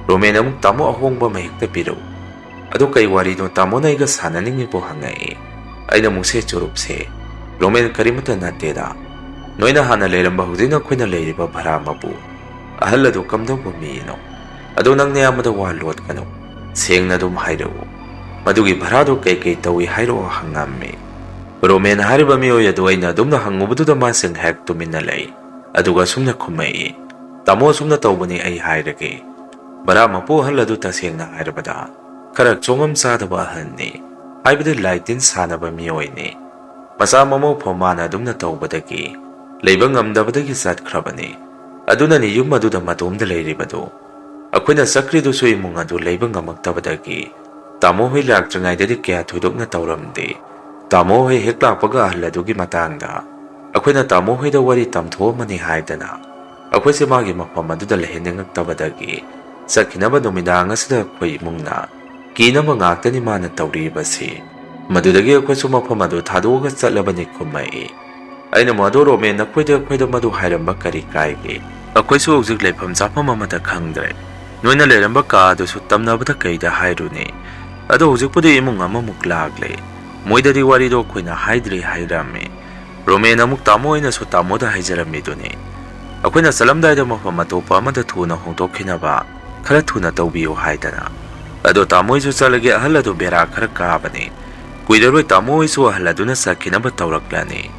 ꯔꯣꯃꯦꯟ ꯑꯃꯨꯛ "ꯇꯥꯃꯣ, ꯑꯍꯣꯡꯕ ꯑꯃ ꯍꯦꯛꯇ ꯄꯤꯔꯛꯎ꯫ ꯑꯗꯨ ꯀꯩ ꯋꯥꯔꯤꯅꯣ ꯇꯥꯃꯣꯅ ꯑꯩꯒ ꯁꯥꯟꯅꯅꯤꯡꯉꯤꯕꯣ?" ꯍꯪꯉꯛꯏ꯫ ꯑꯩꯅ ꯑꯃꯨꯛ "ꯁꯦ ꯆꯨꯔꯨꯞꯁꯦ, ꯔꯣꯃꯦꯟ, ꯀꯔꯤꯃꯠꯇ ꯅꯠꯇꯦꯗ꯫ ꯅꯣꯏꯅ ꯍꯥꯟꯅ ꯂꯩꯔꯝꯕ ꯍꯧꯖꯤꯛꯅ ꯑꯩꯈꯣꯏꯅ ꯂꯩꯔꯤꯕ ꯚꯔꯥ ꯃꯄꯨ ꯑꯍꯜ ꯑꯗꯨ ꯀꯝꯗꯧꯕ ꯃꯤꯅꯣ? ꯑꯗꯣ ꯅꯪ ꯅꯌꯥꯝꯕꯗ ꯋꯥ ꯂꯣꯠꯀꯅꯨ꯫ ꯁꯦꯡꯅ ꯑꯗꯨꯝ ꯍꯥꯏꯔꯛꯎ꯫ ꯃꯗꯨꯒꯤ ꯚꯔꯥꯗꯣ ꯀꯩꯀꯩ ꯇꯧꯏ ꯍꯥꯏꯔꯛꯑꯣ" ꯍꯪꯉꯝꯃꯤ꯫ ꯔꯣꯃꯦꯟ ꯍꯥꯏꯔꯤꯕ ꯃꯤꯑꯣꯏ ꯑꯗꯨ ꯑꯩꯅ ꯑꯗꯨꯝꯅ ꯍꯪꯉꯨꯕꯗꯨꯗ ꯃꯥꯁꯦ ꯉꯥꯏꯍꯥꯛ ꯇꯨꯃꯤꯟꯅ ꯂꯩ꯫ ꯑꯗꯨꯒ ꯑꯁꯨꯝꯅ ꯈꯨꯝꯃꯛꯏ, "ꯇꯥꯃꯣ, ꯑꯁꯨꯝꯅ ꯇꯧꯕꯅꯤ ꯑꯩ ꯍꯥꯏꯔꯒꯦ꯫ ꯚꯔꯥ ꯃꯄꯨ ꯑꯍꯜ ꯑꯗꯨ ꯇꯁꯦꯡꯅ ꯍꯥꯏꯔꯕꯗ ꯈꯔ ꯆꯣꯡꯉꯝ ꯆꯥꯗꯕ ꯑꯍꯜꯅꯤ꯫ ꯍꯥꯏꯕꯗꯤ ꯂꯥꯏ ꯇꯤꯟ ꯁꯥꯟꯅꯕ ꯃꯤꯑꯣꯏꯅꯤ꯫ ꯃꯆꯥ ꯃꯃꯧ ꯐꯥꯎ ꯃꯥꯅ ꯑꯗꯨꯝꯅ ꯇꯧꯕꯗꯒꯤ ꯂꯩꯕ ꯉꯝꯗꯕꯗꯒꯤ ꯆꯠꯈ꯭ꯔꯕꯅꯤ꯫ ꯑꯗꯨꯅꯅꯤ ꯌꯨꯝ ꯑꯗꯨꯗ ꯃꯇꯣꯝꯗ ꯂꯩꯔꯤꯕꯗꯨ꯫ ꯑꯩꯈꯣꯏꯅ ꯆꯠꯈ꯭ꯔꯤꯗꯨꯁꯨ ꯏꯃꯨꯡ ꯑꯗꯨ ꯂꯩꯕ ꯉꯝꯃꯛꯇꯕꯗꯒꯤ ꯇꯥꯃꯣ ꯍꯣꯏ ꯂꯥꯛꯇ꯭ꯔꯤꯉꯩꯗꯗꯤ ꯀꯌꯥ ꯊꯣꯏꯗꯣꯛꯅ ꯇꯧꯔꯝꯗꯦ꯫ ꯇꯥꯃꯣ ꯍꯣꯏ ꯍꯦꯛ ꯂꯥꯛꯄꯒ ꯑꯍꯜ ꯑꯗꯨꯒꯤ ꯃꯇꯥꯡꯗ ꯑꯩꯈꯣꯏꯅ ꯇꯥꯃꯣ ꯍꯣꯏꯗ ꯋꯥꯔꯤ ꯇꯝꯊꯣꯛꯑꯝꯃꯅꯤ ꯍꯥꯏꯗꯅ ꯑꯩꯈꯣꯏꯁꯦ ꯃꯥꯒꯤ ꯃꯐꯝ ꯑꯗꯨꯗ ꯂꯩꯍꯟꯅꯤꯡꯉꯛꯇꯕꯗꯒꯤ ꯆꯠꯈꯤꯅꯕ ꯅꯨꯃꯤꯗꯥꯡ ꯑꯁꯤꯗ ꯑꯩꯈꯣꯏ ꯏꯃꯨꯡꯅ ꯀꯤꯅꯕ ꯉꯥꯛꯇꯅꯤ ꯃꯥꯅ ꯇꯧꯔꯤꯕꯁꯤ꯫ ꯃꯗꯨꯗꯒꯤ ꯑꯩꯈꯣꯏꯁꯨ ꯃꯐꯝ ꯑꯗꯨ ꯊꯥꯗꯣꯛꯑꯒ ꯆꯠꯂꯕꯅꯤ" ꯈꯨꯝꯃꯛꯏ꯫ ꯑꯩꯅ ꯑꯃꯨꯛ, "ꯑꯗꯣ ꯔꯣꯃꯦꯟ, ꯅꯈꯣꯏꯗ ꯑꯩꯈꯣꯏꯗ ꯃꯗꯨ ꯍꯥꯏꯔꯝꯕ ꯀꯔꯤ ꯀꯥꯏꯒꯦ? ꯑꯩꯈꯣꯏꯁꯨ ꯍꯧꯖꯤꯛ ꯂꯩꯐꯝ ꯆꯥꯐꯝ ꯑꯃꯠꯇ ꯈꯪꯗ꯭ꯔꯦ꯫ ꯅꯣꯏꯅ ꯂꯩꯔꯝꯕ ꯀꯥ ꯑꯗꯨꯁꯨ ꯇꯝꯅꯕꯗ ꯀꯩꯗ ꯍꯥꯏꯔꯨꯅꯤ? ꯑꯗꯣ ꯍꯧꯖꯤꯛꯄꯨꯗꯤ ꯏꯃꯨꯡ ꯑꯃꯃꯨꯛ ꯂꯥꯛꯂꯦ꯫ ꯃꯣꯏꯗꯗꯤ ꯋꯥꯔꯤꯗꯣ ꯑꯩꯈꯣꯏꯅ ꯍꯥꯏꯗ꯭ꯔꯤ" ꯍꯥꯏꯔꯝꯃꯤ꯫ ꯔꯣꯃꯦꯟ ꯑꯃꯨꯛ, "ꯇꯥꯃꯣ, ꯑꯩꯅꯁꯨ ꯇꯥꯃꯣꯗ ꯍꯥꯏꯖꯔꯝꯃꯤꯗꯨꯅꯤ꯫ ꯑꯩꯈꯣꯏꯅ ꯆꯠꯂꯝꯗꯥꯏꯗ ꯃꯐꯝ ꯑꯇꯣꯞꯄ ꯑꯃꯗ ꯊꯨꯅ ꯍꯣꯡꯗꯣꯛꯈꯤꯅꯕ ꯈꯔ ꯊꯨꯅ ꯇꯧꯕꯤꯌꯨ ꯍꯥꯏꯗꯅ꯫ ꯑꯗꯣ ꯇꯥꯃꯣ ꯑꯩꯁꯨ ꯆꯠꯂꯒꯦ, ꯑꯍꯜ ꯑꯗꯨ ꯕꯦꯔꯥ ꯈꯔ ꯀꯥꯕꯅꯤ꯫ ꯀꯨꯏꯔꯔꯣꯏ ꯇꯥꯃꯣ ꯍꯣꯏꯁꯨ ꯑꯍꯜ ꯑꯗꯨꯅ ꯆꯠꯈꯤꯅꯕ ꯇꯧꯔꯛꯂꯅꯤ"꯫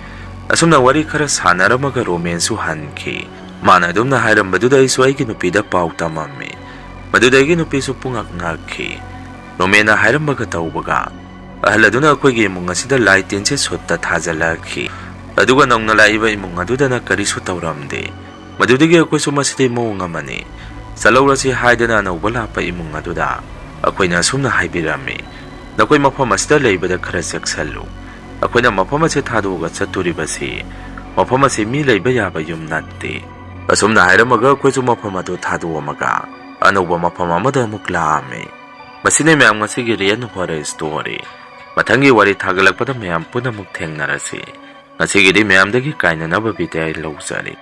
ꯑꯁꯨꯝꯅ ꯋꯥꯔꯤ ꯈꯔ ꯁꯥꯟꯅꯔꯝꯃꯒ ꯔꯣꯃꯦꯟꯁꯨ ꯍꯟꯈꯤ꯫ ꯃꯥꯅ ꯑꯗꯨꯝꯅ ꯍꯥꯏꯔꯝꯕꯗꯨꯗ ꯑꯩꯁꯨ ꯑꯩꯒꯤ ꯅꯨꯄꯤꯗ ꯄꯥꯎ ꯇꯝꯃꯝꯃꯤ꯫ ꯃꯗꯨꯗ ꯑꯩꯒꯤ ꯅꯨꯄꯤꯁꯨ ꯄꯨꯡꯉꯛ ꯉꯛꯈꯤ꯫ ꯔꯣꯃꯦꯟꯅ ꯍꯥꯏꯔꯝꯕꯒ ꯇꯧꯕꯒ ꯑꯍꯜ ꯑꯗꯨꯅ ꯑꯩꯈꯣꯏꯒꯤ ꯏꯃꯨꯡ ꯑꯁꯤꯗ ꯂꯥꯏ ꯇꯤꯟꯁꯦ ꯁꯨꯠꯇ ꯊꯥꯖꯤꯜꯂꯛꯈꯤ꯫ ꯑꯗꯨꯒ ꯅꯧꯅ ꯂꯥꯛꯏꯕ ꯏꯃꯨꯡ ꯑꯗꯨꯗꯅ ꯀꯔꯤꯁꯨ ꯇꯧꯔꯝꯗꯦ꯫ ꯃꯗꯨꯗꯒꯤ ꯑꯩꯈꯣꯏꯁꯨ "ꯃꯁꯤꯗꯤ ꯃꯑꯣꯡ ꯑꯃꯅꯤ, ꯆꯠꯍꯧꯔꯁꯤ" ꯍꯥꯏꯗꯅ ꯑꯅꯧꯕ ꯂꯥꯛꯄ ꯏꯃꯨꯡ ꯑꯗꯨꯗ ꯑꯩꯈꯣꯏꯅ ꯑꯁꯨꯝꯅ ꯍꯥꯏꯕꯤꯔꯝꯃꯤ꯫ "ꯅꯈꯣꯏ ꯃꯐꯝ ꯑꯁꯤꯗ ꯂꯩꯕꯗ ꯈꯔ ꯆꯦꯛꯁꯤꯜꯂꯨ꯫ ꯑꯩꯈꯣꯏꯅ ꯃꯐꯝ ꯑꯁꯤ ꯊꯥꯗꯣꯛꯑꯒ ꯆꯠꯇꯣꯔꯤꯕꯁꯤ ꯃꯐꯝ ꯑꯁꯤ ꯃꯤ ꯂꯩꯕ ꯌꯥꯕ ꯌꯨꯝ ꯅꯠꯇꯦ"꯫ ꯑꯁꯨꯝꯅ ꯍꯥꯏꯔꯝꯃꯒ ꯑꯩꯈꯣꯏꯁꯨ ꯃꯐꯝ ꯑꯗꯨ ꯊꯥꯗꯣꯛꯑꯝꯃꯒ ꯑꯅꯧꯕ ꯃꯐꯝ ꯑꯃꯗ ꯑꯃꯨꯛ ꯂꯥꯛꯑꯝꯃꯤ꯫ ꯃꯁꯤꯅꯤ ꯃꯌꯥꯝ ꯉꯁꯤꯒꯤ Real Horror Story꯫ ꯃꯊꯪꯒꯤ ꯋꯥꯔꯤ ꯊꯥꯒꯠꯂꯛꯄꯗ ꯃꯌꯥꯝ ꯄꯨꯟꯅ ꯑꯃꯨꯛ ꯊꯦꯡꯅꯔꯁꯤ꯫ ꯉꯁꯤꯒꯤꯗꯤ ꯃꯌꯥꯝꯗꯒꯤ ꯀꯥꯏꯅꯅꯕ ꯕꯤꯗꯥꯏ ꯂꯧꯖꯔꯤ꯫